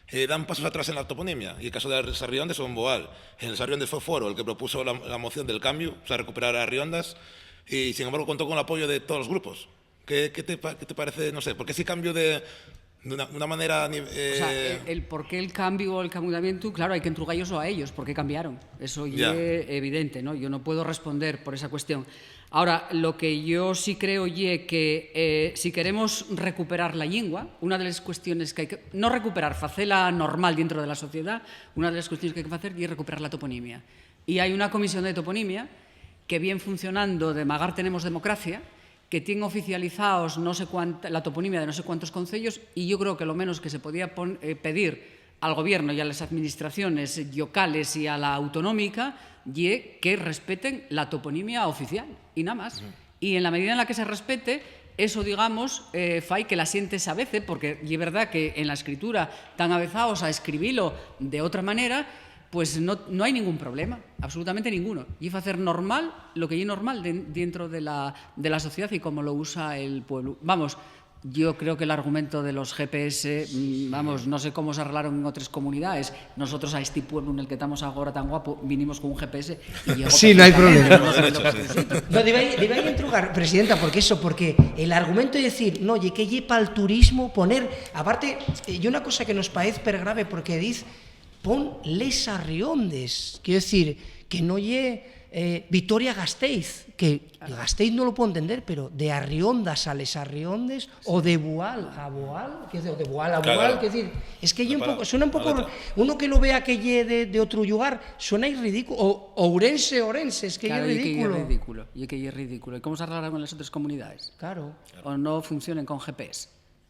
eh, dan pasos atrás en la toponimia. Y el caso de Les Arriondes o en Boal. En Les Arriondes fue Foro el que propuso la, la moción del cambio, o sea, recuperar a Arriondas, y sin embargo contó con el apoyo de todos los grupos. ¿Qué, qué te, pa- qué te parece? No sé, porque ese cambio de, de una, una manera... ni- O sea, eh, el, el por qué el cambio o el camudamiento, claro, hay que entrugallos a ellos, por qué cambiaron. Eso Ya. Ye evidente, ¿no? Yo no puedo responder por esa cuestión. Ahora, lo que yo sí creo ye que, eh, si queremos recuperar la llingua, una de las cuestiones que hay que, no recuperar, facela normal dentro de la sociedad, una de las cuestiones que hay que hacer es recuperar la toponimia. Y hay una comisión de toponimia que viene funcionando, de magar tenemos democracia, que tiene oficializaos no sé cuánt-, la toponimia de no sé cuántos concellos, y yo creo que lo menos que se podía pon-, eh, pedir al gobierno y a las administraciones locales y a la autonómica ye que respeten la toponimia oficial, y nada más. Y en la medida en la que se respete, eso, digamos, eh, fai que la xente s'avece, porque ye verdad que en la escritura tan avezaos a escribilo de otra manera, pues no, no hay ningún problema, absolutamente ninguno. Y facer normal lo que ye normal den-, dentro de la, de la sociedad y como lo usa el pueblo. Vamos, yo creo que el argumento de los G P S, mm, vamos, no sé cómo se arreglaron en otras comunidades. Nosotros a este pueblo en el que estamos ahora tan guapo, vinimos con un G P S y llegó Sí, no hay perfectamente, problema. No, no, no, no, no. No, diba ahí, diba ahí entrugar, presidenta, porque eso, porque el argumento de decir, no, ye que ye pa'l turismo poner, aparte, eh, y una cosa que nos parece per grave, porque diz, pon Les Arriondes, quiero decir, que no ye, eh, Vitoria-Gasteiz, que Gasteiz no lo puedo entender, pero de Arriondas a Les Arriondes, o de Bual a Boal, quiero decir, o de Bual a Claro, Bual, claro. Quiero decir, es que ye un Prepara poco, suena un la poco, letra. Uno que lo vea que ye de, de otro lugar, suena ridículo, o Ourense, Ourense, es que Claro, ye ye que ye ridículo. ridículo, ye que ye ridículo. ¿Y cómo se arreglaron en las otras comunidades? Claro. ¿O no funcionen con G P S?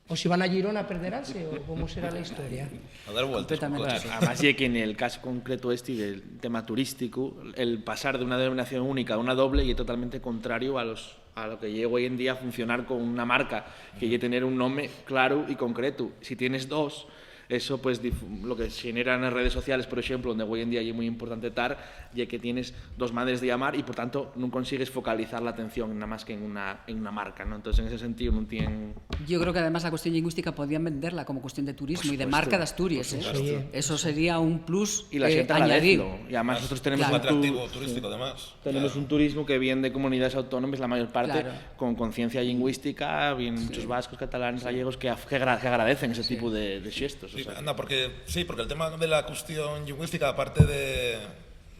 ¿O si van a Girona perderánse? ¿O cómo será la historia? A dar vueltas Completamente. Por coches. Bueno, además, ye que en el caso concreto este del tema turístico, el pasar de una denominación única a una doble ye totalmente contrario a los, a lo que ye hoy en día funcionar con una marca, que ye tener un nombre claro y concreto. Si tienes dos, eso, pues, dif-, lo que se genera en las redes sociales, por ejemplo, donde hoy en día ye muy importante tar, ye que tienes dos maneres de llamar y, por tanto, nun consigues focalizar la atención nada más que en una, en una marca, ¿no? Entonces, en ese sentido, no tienen Yo creo que además la cuestión lingüística podían venderla como cuestión de turismo Por y de supuesto, marca de Asturias, por ¿eh? supuesto. Eso sería un plus, Y la eh, xente añadido. agradezlo. Y además nosotros tenemos Claro. un tu- Atractivo turístico, además. Tenemos Claro. un turismo que viene de comunidades autónomas, la mayor parte, Claro. con conciencia lingüística, vienen Sí. muchos vascos, catalanes, Sí. gallegos, que af-, que agra-, que agradecen ese Sí. tipo de, de xestos, o Sí, sea que anda, porque, sí, porque el tema de la cuestión lingüística, aparte de,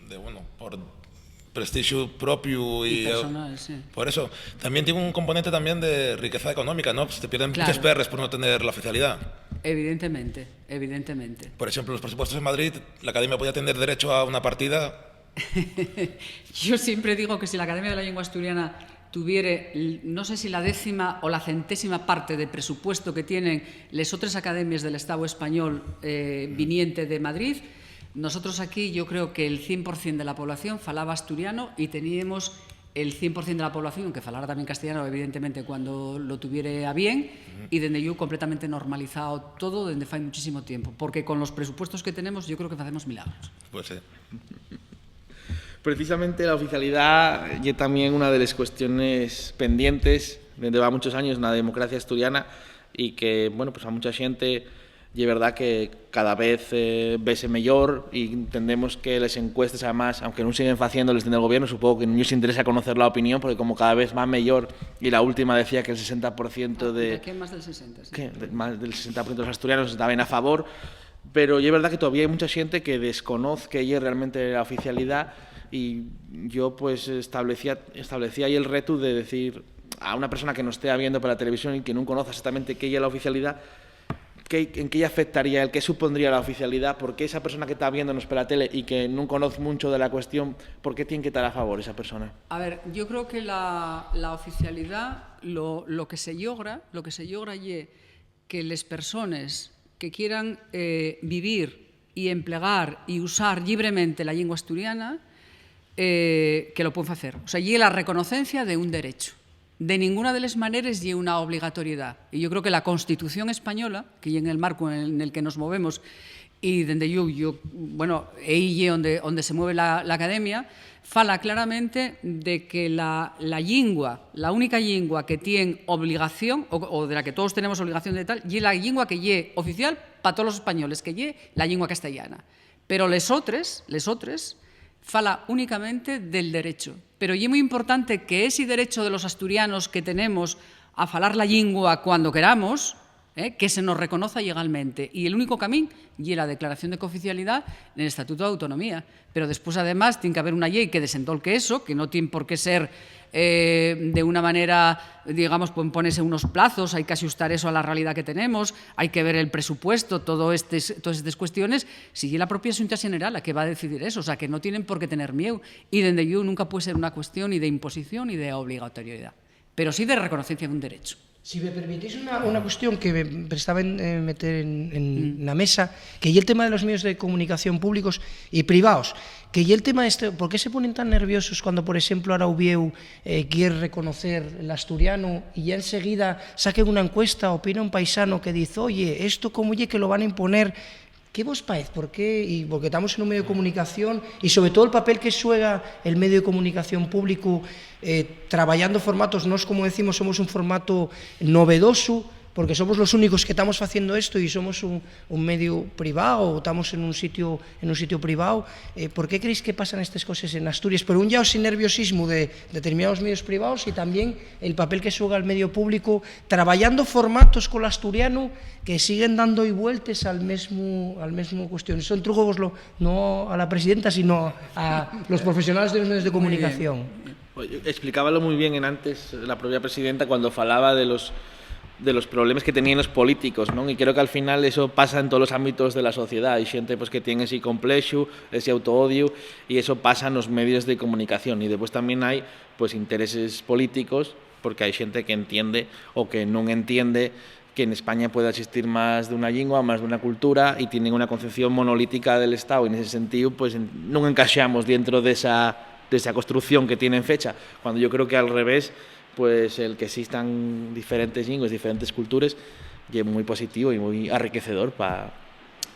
de, bueno, por prestixu propiu Y y, eh, personal, sí. por eso, también tiene un componente también de riqueza económica, ¿no? Se te pierden Claro. muchas perres por no tener la oficialidad. Evidentemente, evidentemente. Por ejemplo, los presupuestos en Madrid, la academia podía tener derecho a una partida. Yo siempre digo que si la Academia de la Lengua Asturiana tuviere, l-, no sé si la décima o la centésima parte de presupuesto que tienen les otras academies del Estado español, eh, Mm. viniente de Madrid, nosotros aquí yo creo que el cien por cien de la población falaba asturiano y teníamos el cien por cien de la población que falara también castellano, evidentemente, cuando lo tuviere a bien, y dende yo completamente normalizado todo dende fai muchísimo tiempo, porque con los presupuestos que tenemos yo creo que hacemos milagros. Pues sí. Precisamente la oficialidá ye tamién una de les cuestiones pendientes dende va muchos años na democracia asturiana y que, bueno, pues a mucha xente ye verdá que cada vez eh, vese mellor y entendemos que les encuestes, además, aunque nun siguen faciéndoles dende el gobierno, supongo que nun lles interesa conocer la opinión, porque como cada vez va mellor, y la última decía que el sesenta por ciento de... Aquí más del sesenta, sí. Que de- más del sesenta por ciento de los asturianos estaban a favor, pero ye verdá que todavía hai mucha xente que desconoz qué ye realmente la oficialidá, y yo pues establecía, establecía ahí el reto de decir a una persona que nos esté viendo por la televisión y que nun conoza exactamente qué ye la oficialidá, qué, en qué afectaría el, qué supondría la oficialidá, por qué esa persona que está viéndonos por la tele y que nun conoz mucho de la cuestión, por qué tiene que estar a favor esa persona. A ver, yo creo que la, la oficialidá, lo, lo que se llogra, lo que se llogra ye que les persones que quieran eh, vivir y emplegar y usar llibremente la llingua asturiana, eh, que lo pueden facer. O sea, ye la reconocencia de un derecho. De ninguna de les maneres ye una obligatoriedad. Y yo creo que la Constitución española, que ye en el marco en el, en el que nos movemos, y dende yo, yo, bueno, ehí ye onde, onde se mueve la, la academia, fala claramente de que la, la llingua, la única llingua que tien obligación, o, o de la que todos tenemos obligación de tal, ye la llingua que ye oficial pa todos los españoles, que ye la llingua castellana. Pero les otres, les otres, fala únicamente del derecho. Pero ye muy importante que ese derecho de los asturianos que tenemos a falar la llingua cuando queramos, eh, que se nos reconoza llegalmente. Y el único camín ye la declaración de cooficialidá en el Estatuto de Autonomía. Pero después, además, tiene que haber una ley que desentolque eso, que no tiene por qué ser eh, de una manera, digamos, pues, ponerse unos plazos, hay que ajustar eso a la realidad que tenemos, hay que ver el presupuesto, todo este, todas estas cuestiones. Si ye la propia Xunta Xeneral la que va a decidir eso, o sea, que no tienen por qué tener miedo. Y dende yo nunca puede ser una cuestión ni de imposición ni de obligatoriedad, pero sí de reconocencia de un derecho. Si me permitís una, una cuestión que me prestaba en, eh, meter en, en mm. na mesa, que ye el tema de los medios de comunicación públicos y privados, que ye el tema este, ¿por qué se ponen tan nerviosos cuando, por ejemplo, ahora Uvieu eh, quiere reconocer el asturiano y ya enseguida saquen una encuesta, opina un paisano que dice, oye, esto cómo ye que lo van a imponer? ¿Qué vos paez? ¿Por qué? Y porque estamos en un medio de comunicación y sobre todo el papel que xuega el medio de comunicación público eh, trabajando formatos, nos como decimos somos un formato novedoso, porque somos los únicos que estamos haciendo esto y somos un, un medio privado, estamos en un sitio, en un sitio privado. Eh, ¿Por qué creéis que pasan estas cosas en Asturias? Por un lado, ese nerviosismo de determinados medios privados y también el papel que xuega el medio público trabajando formatos con el asturiano que siguen dando vueltas al mismo, al mismo cuestión. Eso entrugo no a la presidenta, sino a los profesionales de los medios de comunicación. Explicábalo muy bien en antes la propia presidenta cuando falaba de los de los problemas que tenían los políticos, ¿no? Y creo que al final eso pasa en todos los ámbitos de la sociedad. Hay gente pues, que tiene ese complejo, ese autoodio, y eso pasa en los medios de comunicación. Y después también hay pues, intereses políticos, porque hay gente que entiende o que no entiende que en España puede existir más de una lengua, más de una cultura, y tienen una concepción monolítica del Estado. Y en ese sentido, pues no encaixamos dentro de esa, de esa construcción que tienen fecha, cuando yo creo que al revés, pues el que existan diferentes lenguas, diferentes cultures, ye mui positivo y mui arriquecedor pa,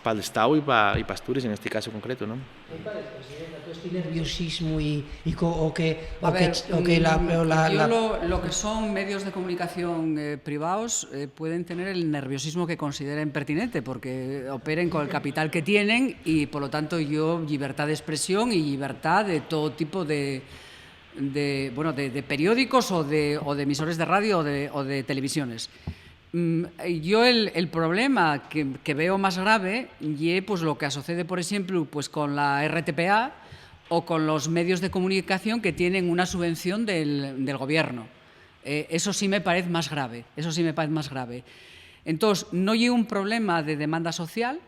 pa el Estao y pa, y pa Asturias en este caso concreto, ¿no? ¿Qué parece, presidenta, todo este nerviosismo y, y co, o que, o ver, que, o que la, mm, la, yo la... Lo, lo, que son medios de comunicación eh, privados eh, pueden tener el nerviosismo que consideren pertinente porque operen con el capital que tienen y por lo tanto yo libertad de expresión y libertad de todo tipo de de, bueno, de, de periódicos o de, o de emisores de radio o de, o de televisiones. Mm, yo el, el problema que, que veo más grave ye pues, lo que asocede, por exemplu, pues, con la R T P A o con los medios de comunicación que tienen una subvención del, del gobierno. Eh, eso sí me parece más grave, eso sí me parece más grave. Entós, no ye un problema de demanda social,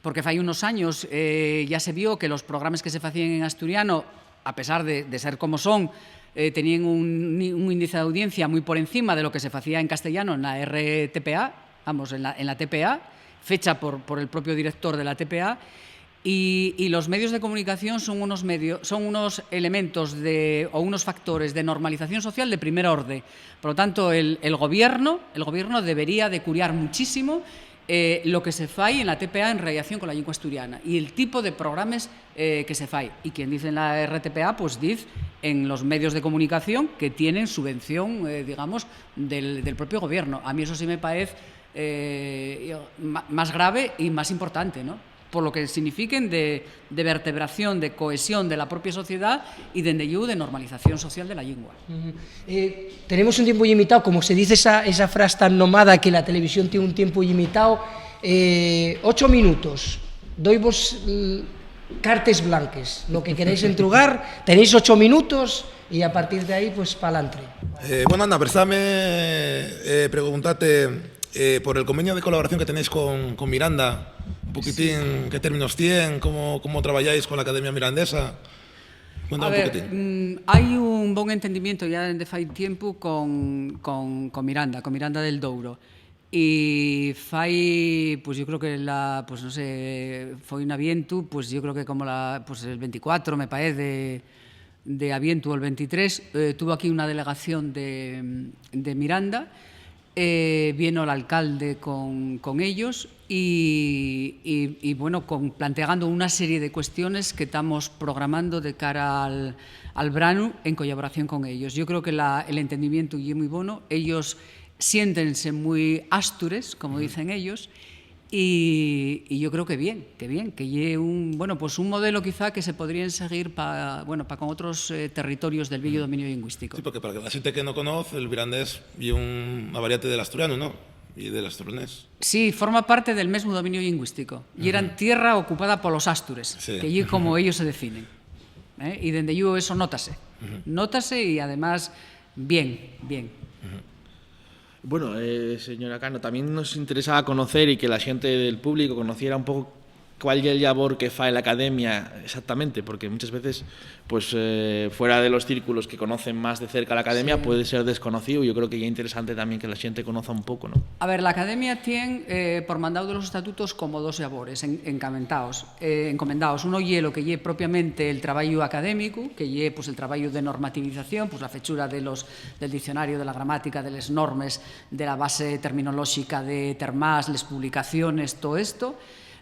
porque fai unos años eh, ya se vio que los programas que se facían en asturiano, a pesar de, de ser como son, eh, tenían un, un índice de audiencia muy por encima de lo que se facía en castellano en la R T P A, vamos, en la, en la T P A, fecha por, por el propio director de la T P A, Y, y los medios de comunicación son unos medio-, son unos elementos de, o unos factores de normalización social de primer orde. Por lo tanto, el, el gobierno, el gobierno debería de curiar muchísimo, eh, lo que se fai en la T P A en relación con la lengua asturiana y el tipo de programas, eh, que se fai. Y quien dice en la R T P A, pues diz en los medios de comunicación que tienen subvención, eh, digamos, del, del propio gobierno. A mí eso sí me parece, eh, yo, ma-, más grave y más importante, ¿no? Por lo que signifiquen de, de vertebración, de cohesión de la propia sociedad y, dende llueu, de normalización social de la lingua. Ujú. Eh, tenemos un tiempo llimitao, como se dice esa, esa frase tan nomada que la televisión tiene un tiempo llimitao. Eh, ocho minutos, doivos, l-, cartes blanques, lo que queréis entrugar, tenéis ocho minutos y a partir de ahí, pues, pa'lantre. Eh, bueno, anda, préstame, eh, preguntarte, eh, por el convenio de colaboración que tenéis con, con Miranda, un poquitín, sí, qué términos tien, cómo, cómo trabayáis con la Academia Mirandesa. Cuéntame un poquitín. A ver, mm, hai un bon entendimiento ya dende fai tiempu con, con, con Miranda, con Miranda del Douro. Y fai, pues, yo creo que la, pues, no sé, foi un avientu, pues, yo creo que como la, pues, el veinticuatro, me parece, de, de avientu, o el veintitrés, eh, tuvo aquí una delegación de, de Miranda, eh, vino el alcalde con, con ellos y, y, y, bueno, con, planteando una serie de cuestiones que estamos programando de cara al, al branu en colaboración con ellos. Yo creo que la, el entendimiento ye muy bueno, ellos siéntense muy astures, como, ujú, dicen ellos, y, y yo creo que bien, que bien, que ye un, bueno, pues un modelo quizá que se podríen seguir pa, bueno, pa con otros, eh, territorios del vieyo, ujú, dominio lingüístico. Sí, porque para la xente que no conoce, el mirandés ye un, una variante del asturiano, ¿no? Y del asturés. Sí, forma parte del mesmo dominio lingüístico. Y eran, ujú, tierra ocupada por los astures, sí, que ye como ellos se definen, ¿eh? Y dende llueu eso nótase. Ujú. Nótase y, además, bien, bien. Ujú. Bueno, eh, señora Cano, también nos interesaba conocer y que la xente del público conociera un poco cuál ye el llabor que fai la Academia exactamente, porque muchas veces, pues, eh, fuera de los círculos que conocen más de cerca la Academia, sí, puede ser desconocido. Yo creo que ya interesante también que la xente conoza un poco, ¿no? A ver, la Academia tien, eh, por mandado de los estatutos, como dos llabores en-, encamentaos, eh, encomendaos. Uno ye lo que ye propiamente el trabayu académico, que ye, pues, el trabayu de normativización, pues, la fechura de los, del diccionario, de la gramática, de les normes, de la base terminolóxica de termás, les publicaciones, todo esto.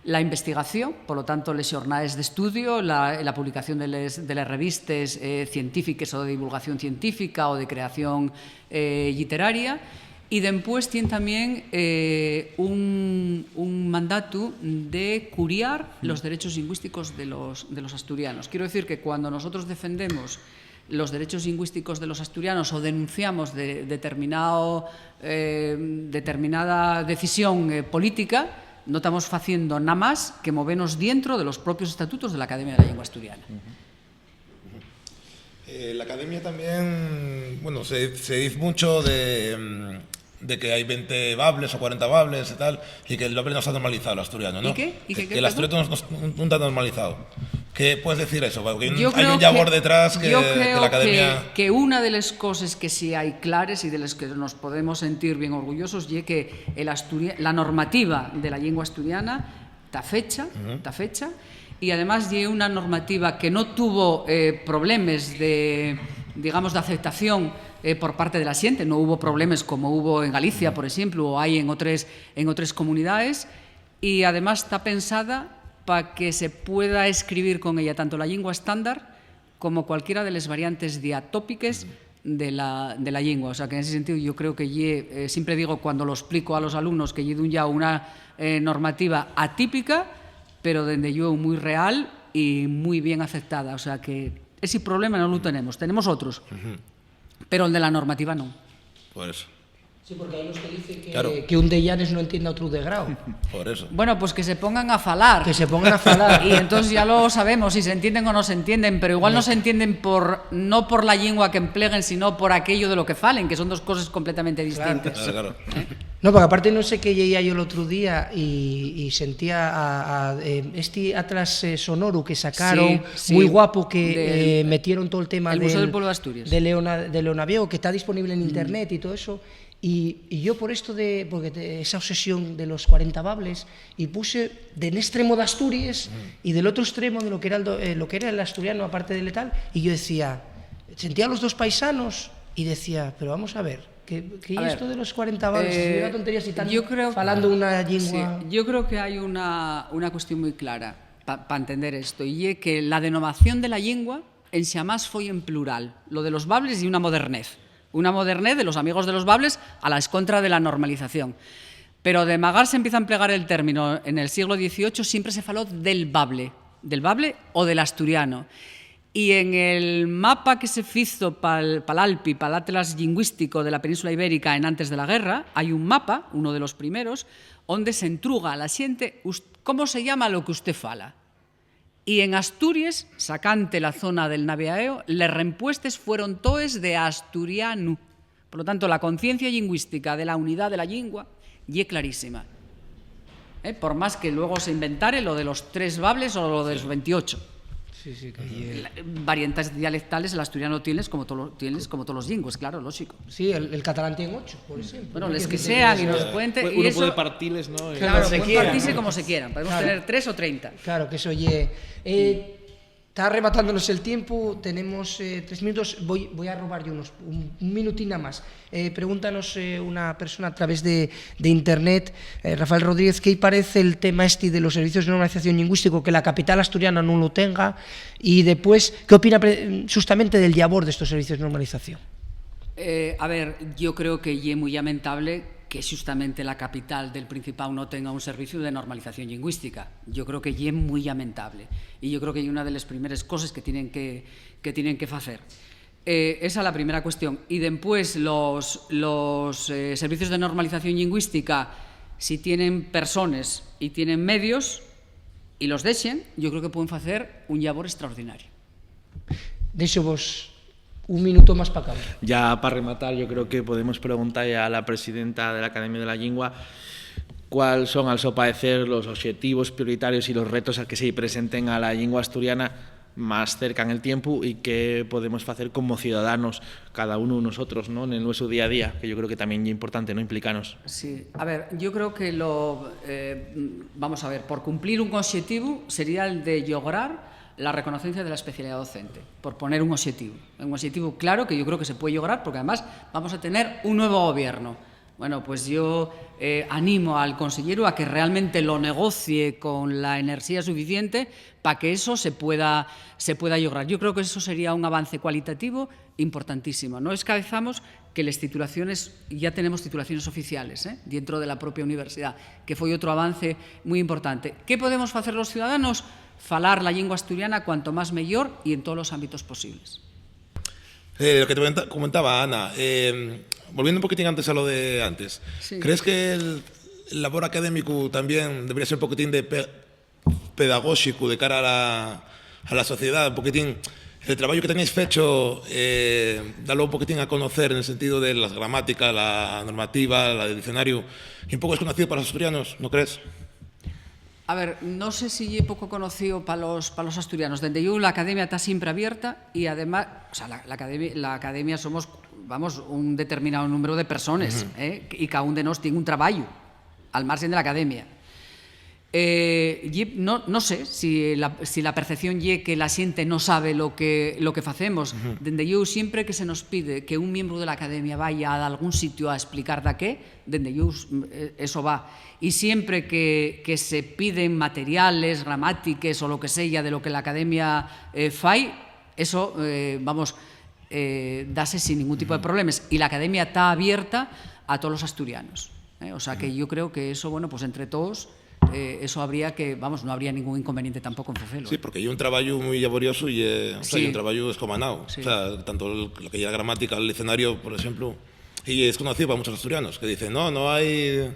La investigación, polo tanto, les xornales d'estudio, la, la publicación de les, de les revistes, eh, científiques o de divulgación científica o de creación, eh, lliteraria. Y dempués tien tamién, eh, un, un mandatu de curiar, mm, los derechos lingüísticos de los, de los asturianos. Quiero decir que cuando nosotros defendemos los derechos lingüísticos de los asturianos o denunciamos de, determinado, eh, determinada decisión, eh, política, no estamos faciendo nada más que movernos dentro de los propios estatutos de la Academia de la Lengua Asturiana. Ujú. Eh, la Academia también, bueno, se, se dice mucho de, mm, de que hay veinte bables o cuarenta bables y tal, y que el bable no está normalizado, el asturiano, ¿no? ¿Y qué? ¿Y qué, qué, qué, el asturiano no, no, no está normalizado. ¿Qué puedes decir eso? Porque hay un, hay un llabor detrás que, yo creo que la Academia, que una de las cosas que sí hay clares y de las que nos podemos sentir bien orgullosos ye que el asturia-, la normativa de la lengua asturiana ta fecha, ujú, ta fecha, y además ye una normativa que no tuvo, eh, problemes de, digamos, de aceptación, eh, por parte de la xente. No hubo problemes como hubo en Galicia, ujú, por exemplu, o hai en otres, en otres comunidades, y además ta pensada pa que se pueda escribir con ella tanto la llingua estándar como cualquiera de les variantes diatópiques, ujú, de la, de la llingua. O sea, que en ese sentido yo creo que ye, eh, siempre digo cuando lo explico a los alumnos que ye d'un llau una, eh, normativa atípica, pero dende llueu mui real y mui bien aceptada. O sea, que ese problema no lo tenemos, tenemos otros, ujú, pero el de la normativa no. Por eso. Sí, porque hai los que dicen que, claro, que un de Llanes no entiende a otru de Grau. Por eso. Bueno, pues que se pongan a falar. Que se pongan a falar. Y entonces ya lo sabemos, si se entienden o no se entienden, pero igual no se entienden por, no por la lengua que empleguen, sino por aquello de lo que falen, que son dos cosas completamente distintas. Claro, claro. No, porque aparte no sé qué lleía yo el otro día y, y sentía a, a, eh, este atlas, eh, sonoru que sacaron, sí, sí, muy guapo, que, del, eh, metieron todo el tema el Museo del, del Pueblo de Asturias, de Leona-, de Leonaviego, que está disponible en, mm, internet y todo eso. Y, y yo por esto de, porque te- esa obsesión de los cuarenta bables, y puse de un extremo de Asturies y del otro extremo de lo que era el, do- eh, lo que era el asturiano, aparte del tal, y yo decía, sentía a los dos paisanos y decía, pero vamos a ver, ¿qué, qué A es ver, esto de los cuarenta bables? Si es eh, una tontería, si están yo creo- falando una Sí, lengua. yo creo que hay una, una cuestión muy clara para entender esto, y es que la denominación de la lengua en xamás foi en plural. Lo de los bables y una modernez. Una modernez de los amigos de los bables a la escontra de la normalización. Pero de magar se empieza a emplegar el término en el siglo dieciocho, siempre se faló del bable, del bable o del asturiano. Y en el mapa que se fizo pal, pal ALPI, pal Atlas Lingüístico de la Península Ibérica en antes de la guerra, hay un mapa, uno de los primeros, donde se entruga a la gente us- cómo se llama lo que usted fala. Y en Asturies, sacante la zona del Naviaeo, les rempuestes fueron toes de asturianu. Por lo tanto, la conciencia lingüística de la unidad de la lengua ye clarísima. ¿Eh? Por más que luego se inventare lo de los tres bables o lo de los veintiocho. Sí, sí, que allí, eh, La- Variantes dialectales, el asturiano tienes como, tolo- tienes como todos los lingües, claro, lógico. Sí, el, el catalán tiene ocho, por ejemplo. Bueno, ¿No? les Que que sí, sean sí, y sí. nos cuente. Pues Y uno eso, puede partirles, ¿no? Claro, claro, se pueden quieran. Partirse como se quieran. Podemos Claro. Tener tres o treinta. Claro, que eso oye. Eh, está arrebatándonos el tiempo, tenemos eh, tres minutos. Voy, voy a robar yo unos, un, un minutín nada más. Eh, pregúntanos eh, una persona a través de, de internet, eh, Rafael Rodríguez, ¿qué parece el tema este de los servicios de normalización lingüístico, que la capital asturiana no lo tenga? Y después, ¿qué opina pre- justamente del llabor de estos servicios de normalización? Eh, a ver, yo creo que ye muy lamentable que justamente la capital del Principado no tenga un servicio de normalización lingüística. Yo creo que ye muy lamentable. Y yo creo que ye una de las primeras cosas que tienen que, que tienen que facer. Eh, esa es la primera cuestión. Y después, los, los eh, servicios de normalización lingüística, si tienen personas y tienen medios y los dejen, yo creo que pueden facer un llabor extraordinario. Déxovos un minuto más pa acabar. Ya pa rematar, yo creo que podemos preguntar a la presidenta de la Academia de la Llingua cuáles son, al so paecer, los obxetivos prioritarios y los retos a que se presenten a la llingua asturiana más cerca en el tiempu y qué podemos facer como ciudadanos, cada uno de nosotros, ¿no? En el nuestro día a día, que yo creo que también es importante, ¿no? Implicarnos. Sí, a ver, yo creo que lo, eh, vamos a ver, por cumplir un obxetivu sería el de lograr la reconocencia de la especialidad docente, por poner un obxetivu. Un obxetivu claro que yo creo que se puede lograr porque además vamos a tener un nuevo gobierno. Bueno, pues yo eh, animo al consellero a que realmente lo negocie con la enerxía suficiente para que eso se pueda, se pueda lograr. Yo creo que eso sería un avance cualitativo importantísimo. No escabezamos que les titulaciones, ya tenemos titulaciones oficiales ¿eh? Dentro de la propia universidad, que foi otro avance muy importante. ¿Qué podemos facer los ciudadanos? Falar la llingua asturiana cuanto más mellor y en todos los ámbitos posibles. Eh, lo que te comenta- comentaba Ana, eh, volviendo un poquitín antes a lo de antes, Sí. ¿Crees que el, el labor académico también debería ser un poquitín de pe- pedagóxico de cara a la, a la sociedad? Un poquitín, el trabajo que tenéis fecho, eh, darlo un poquitín a conocer en el sentido de las gramáticas, la normativa, la del diccionario, y un poco desconocido para los asturianos, ¿no crees? A ver, no sé si ye poco conocido pa los, pa los asturianos. Dende yo, la academia está siempre abierta y además, o sea, la, la academia, la academia somos, vamos, un determinado número de personas ¿eh? Y cada un de nos tiene un trabajo al margen de la academia. Eh, ye- no, no sé si la, si la percepción ye que la xente no sabe lo que, lo que facemos. Dende yo, siempre que se nos pide que un miembro de la academia vaya a algún sitio a explicar da qué, dende yo, eh, eso va. Y siempre que, que se piden materiales, gramátiques o lo que sea de lo que la academia eh, fai, eso, eh, vamos, eh, dase sin ningún tipo de problemas. Y la academia está abierta a todos los asturianos. ¿Eh? O sea que yo creo que eso, bueno, pues entre todos, eh, eso habría que, vamos, no habría ningún inconveniente tampoco en facelo. Sí, porque hay un trabajo muy laborioso y eh, o sea, Sí. Y un trabajo escomanado. Sí. O sea, tanto el- lo que es la gramática, el diccionario, por ejemplo, y es conocido para muchos asturianos, que dicen, no, no hay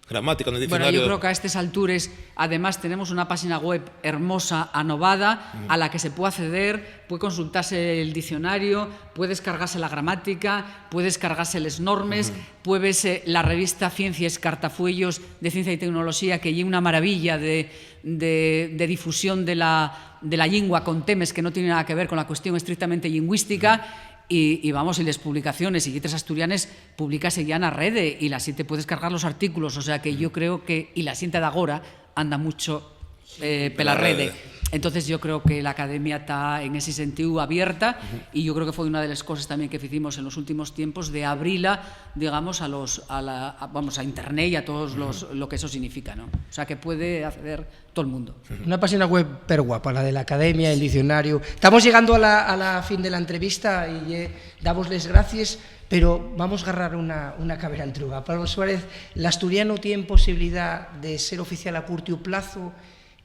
gramática, no hay Bueno, diccionario. Yo creo que a estas alturas, además, tenemos una página web hermosa, anovada, a la que se puede acceder, puede consultarse el diccionario, puede descargarse la gramática, puede descargarse las normas, puede verse la revista Ciencia y Cartafuellos de Ciencia y Tecnología, que es una maravilla de, de- de difusión de la, de la lengua con temas que no tienen nada que ver con la cuestión estrictamente lingüística. Y, y vamos, y les publicaciones y lletres asturianes publicase ya na rede, y la xente puede descargar los artículos, o sea que yo creo que, y la xente d'agora anda mucho, eh, pela rede. Entonces yo creo que la academia ta en ese sentido abierta, y yo creo que fue una de las cosas también que hicimos en los últimos tiempos, de abrirla, digamos, a los, a la, a, vamos, a internet y a todos los, lo que eso significa, ¿no? O sea que puede acceder todo el mundo. Una página web perguapa, la de la academia, el diccionario. Estamos llegando a la, a la fin de la entrevista y, eh, damos les gracias, pero vamos a agarrar una, una cabera entruga. Pablo Suárez, l'asturianu tien posibilidá de ser oficial a curtiu plazu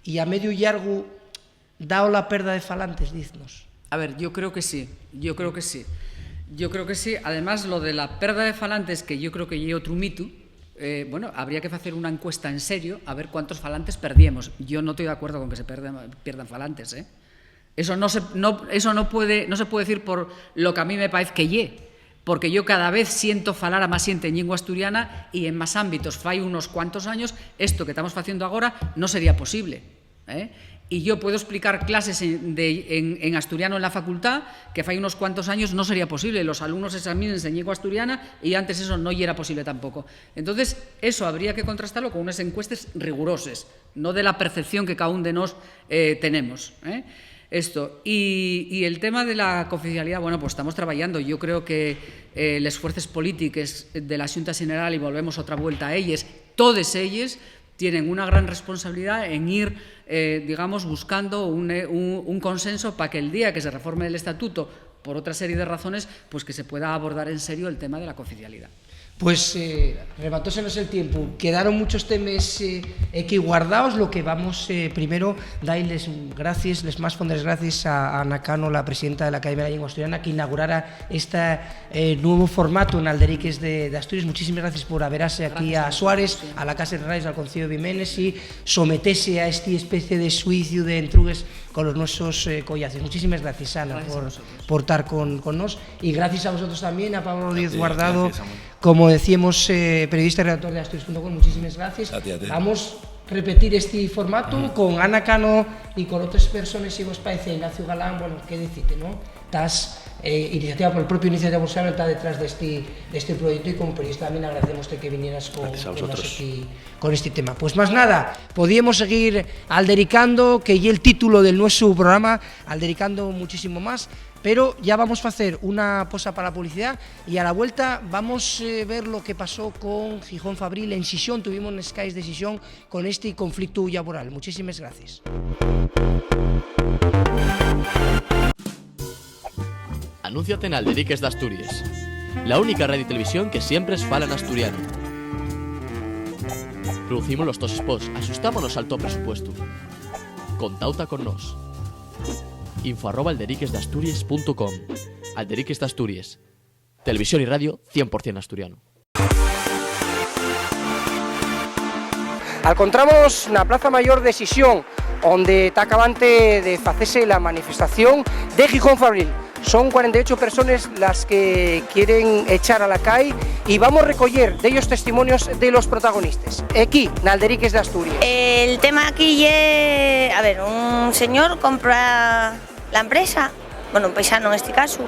y a mediu llargu, dao la perda de falantes, diznos. A ver, yo creo que sí, yo creo que sí. Yo creo que sí. Además, lo de la perda de falantes, que yo creo que ye otro mito, eh, bueno, habría que hacer una encuesta en serio a ver cuántos falantes perdiemos. Yo no estoy de acuerdo con que se perdan, pierdan falantes, ¿eh? Eso no se, no, eso no puede, no se puede decir por lo que a mí me parece que ye, porque yo cada vez siento falar a más xente en lengua asturiana y en más ámbitos. Fai unos cuantos años, esto que estamos haciendo ahora no sería posible, ¿eh? Y yo puedo explicar clases en, de, en, en asturiano en la facultad que fai unos cuantos años no sería posible. Los alumnos examínense en lengua asturiana y antes eso no era posible tampoco. Entonces, eso habría que contrastarlo con unas encuestas rigurosas, no de la percepción que cada un de nos, eh, tenemos, ¿eh? Esto. Y, y el tema de la cooficialidad, bueno, pues estamos trabajando. Yo creo que, eh, les fuerzas políticas de la Xunta General, y volvemos otra vuelta a ellas, todas ellas, tienen una gran responsabilidad en ir, eh, digamos, buscando un, eh, un, un consenso pa que el día que se reforme el estatuto, por otra serie de razones, pues que se pueda abordar en serio el tema de la cooficialidad. Pues, eh, rematósenos el tiempu. Quedaron muchos temes, eh, equí guardaos. Lo que vamos, eh, primero, dar les gracies, les más fondes gracies a, a Ana Cano, la presidenta de la Academia de la Lengua Asturiana, que inaugurara esta eh, nuevo formato en Alderiques de, de Asturias. Muchísimas gracias por averase aquí a Suárez, a la Casa de Radios, al Conceyu de Bimenes, y sometese a esta especie de xuiciu de entrugues con los nuestros, eh, collaces. Muchísimas gracias, Ana, por, por tar con, con nos. Y gracias a vosotros también, a Pablo Rodríguez Guardado, como decíamos, eh, periodista y redactor de Asturias punto com. Muchísimas gracias. Vamos repetir este formato con Ana Cano y con otras personas, si vos parece, Ignacio Galán, bueno, qué decirte, ¿no? Estás, eh, iniciativa por el propio Iniciativa Bolsonaro está detrás de este, de este proyecto, y como periodista también agradecemos que vinieras con, con nosotros aquí, con este tema. Pues más nada, podíamos seguir aldericando, que ye el título del nuestro programa, aldericando muchísimo más, pero ya vamos a hacer una posa para la publicidad y a la vuelta vamos a, eh, ver lo que pasó con Gijón Fabril en Xixón. Tuvimos les calles de Xixón con este conflicto laboral. Muchísimas gracias. Anúnciate en Alderiques d'Asturies, la única radio y televisión que siempre es fala en asturiano. Producimos los tos spots, axustámonos al to presupuestu. Contauta con nós. Info arroba alderiquesdasturies punto com. Alderiques d'Asturies. Televisión y radio cien por cien asturiano. Alcontrámonos na Plaza Mayor de Xixón, onde ta acabante de facese la manifestación de Gijón Fabril. Son cuarenta y ocho persones las que quieren echar a la cai y vamos recoyer dellos testimonios de los protagonistas. Equí, n'Alderiques d'Asturies. El tema aquí ye, a ver, un señor compra la empresa, bueno, un paisano en este caso,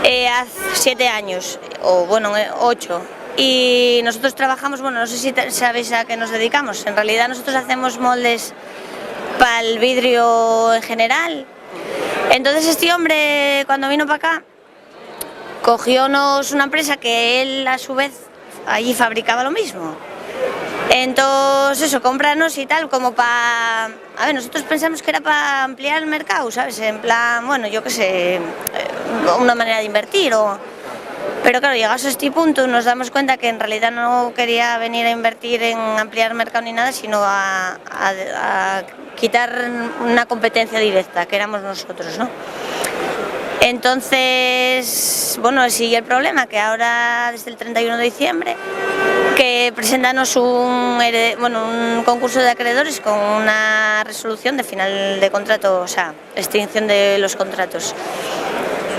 eh, hace siete años, o bueno, eh, ocho. Y nosotros trabajamos, bueno, no sé si te- sabéis a qué nos dedicamos. En realidad nosotros hacemos moldes para el vidrio en general. Entonces este hombre, cuando vino para acá, cogiónos una empresa que él, a su vez, allí fabricaba lo mismo. Entonces, eso, cómpranos y tal, como para... A ver, nosotros pensamos que era para ampliar el mercado, ¿sabes? En plan, bueno, yo qué sé, eh, una manera de invertir o... Pero claro, llegados a este punto nos damos cuenta que en realidad no quería venir a invertir en ampliar mercado ni nada, sino a, a- a quitar una competencia directa, que éramos nosotros, ¿no? Entonces, bueno, ese ye el problema, que ahora, desde el treinta y uno de diciembre, que preséntanos un, here- bueno, un concurso de acreedores con una resolución de final de contrato, o sea, extinción de los contratos.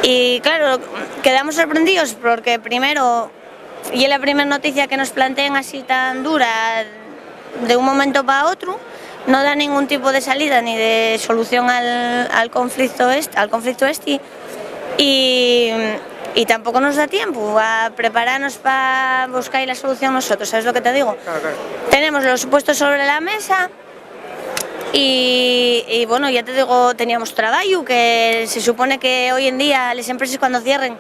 Y claro, quedamos sorprendidos porque primero, y es la primera noticia que nos planteen así tan dura de un momento para otro, no da ningún tipo de salida ni de solución al, al conflicto este, al conflicto este. Y, y tampoco nos da tiempo a prepararnos pa buscar la solución nosotros, ¿sabes lo que te digo? Claro, claro. Tenemos los supuestos sobre la mesa y, y, bueno, ya te digo, teníamos trabajo, que se supone que hoy en día las empresas cuando cierren,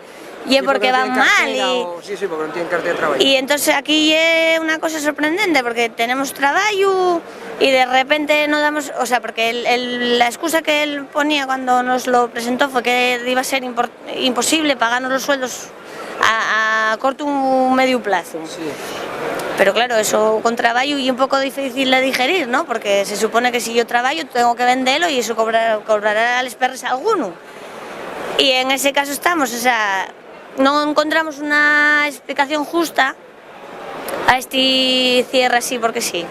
y es porque van mal. Sí, porque no tienen cartera, o, sí, sí, porque no tienen cartera de trabajo. Y entonces aquí es una cosa sorprendente, porque tenemos trabajo y de repente no damos, o sea, porque el- el- la excusa que él ponía cuando nos lo presentó fue que iba a ser impor- imposible pagarnos los sueldos a, a corto un medio plazo. Sí. Pero claro, eso con trabajo y un poco difícil de digerir, ¿no? Porque se supone que si yo trabajo tengo que venderlo y eso cobra- cobrará a les perres a alguno. Y en ese caso estamos, o sea, no encontramos una explicación justa a este cierre así porque sí.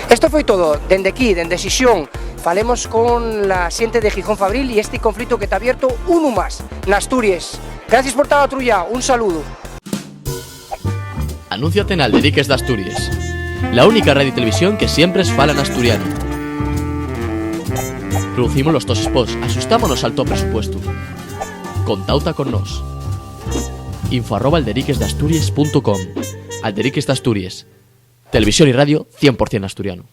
Esto foi todo. Dende aquí, dende Xixón, falemos con la xente de Gijón Fabril y este conflicto que ta abierto, unu más, n'Asturies. Gracias por tar atrullao. Un saludo. Anúnciate n'Alderiques d'Asturies, la única radio y televisión que siempre es fala n'asturianu. Producimos los tos spots, axustámonos al to presupuestu. Contauta con nós. Info arroba alderiquesdasturies punto com. Alderiques d'Asturies. Televisión y radio cien por cien asturiano.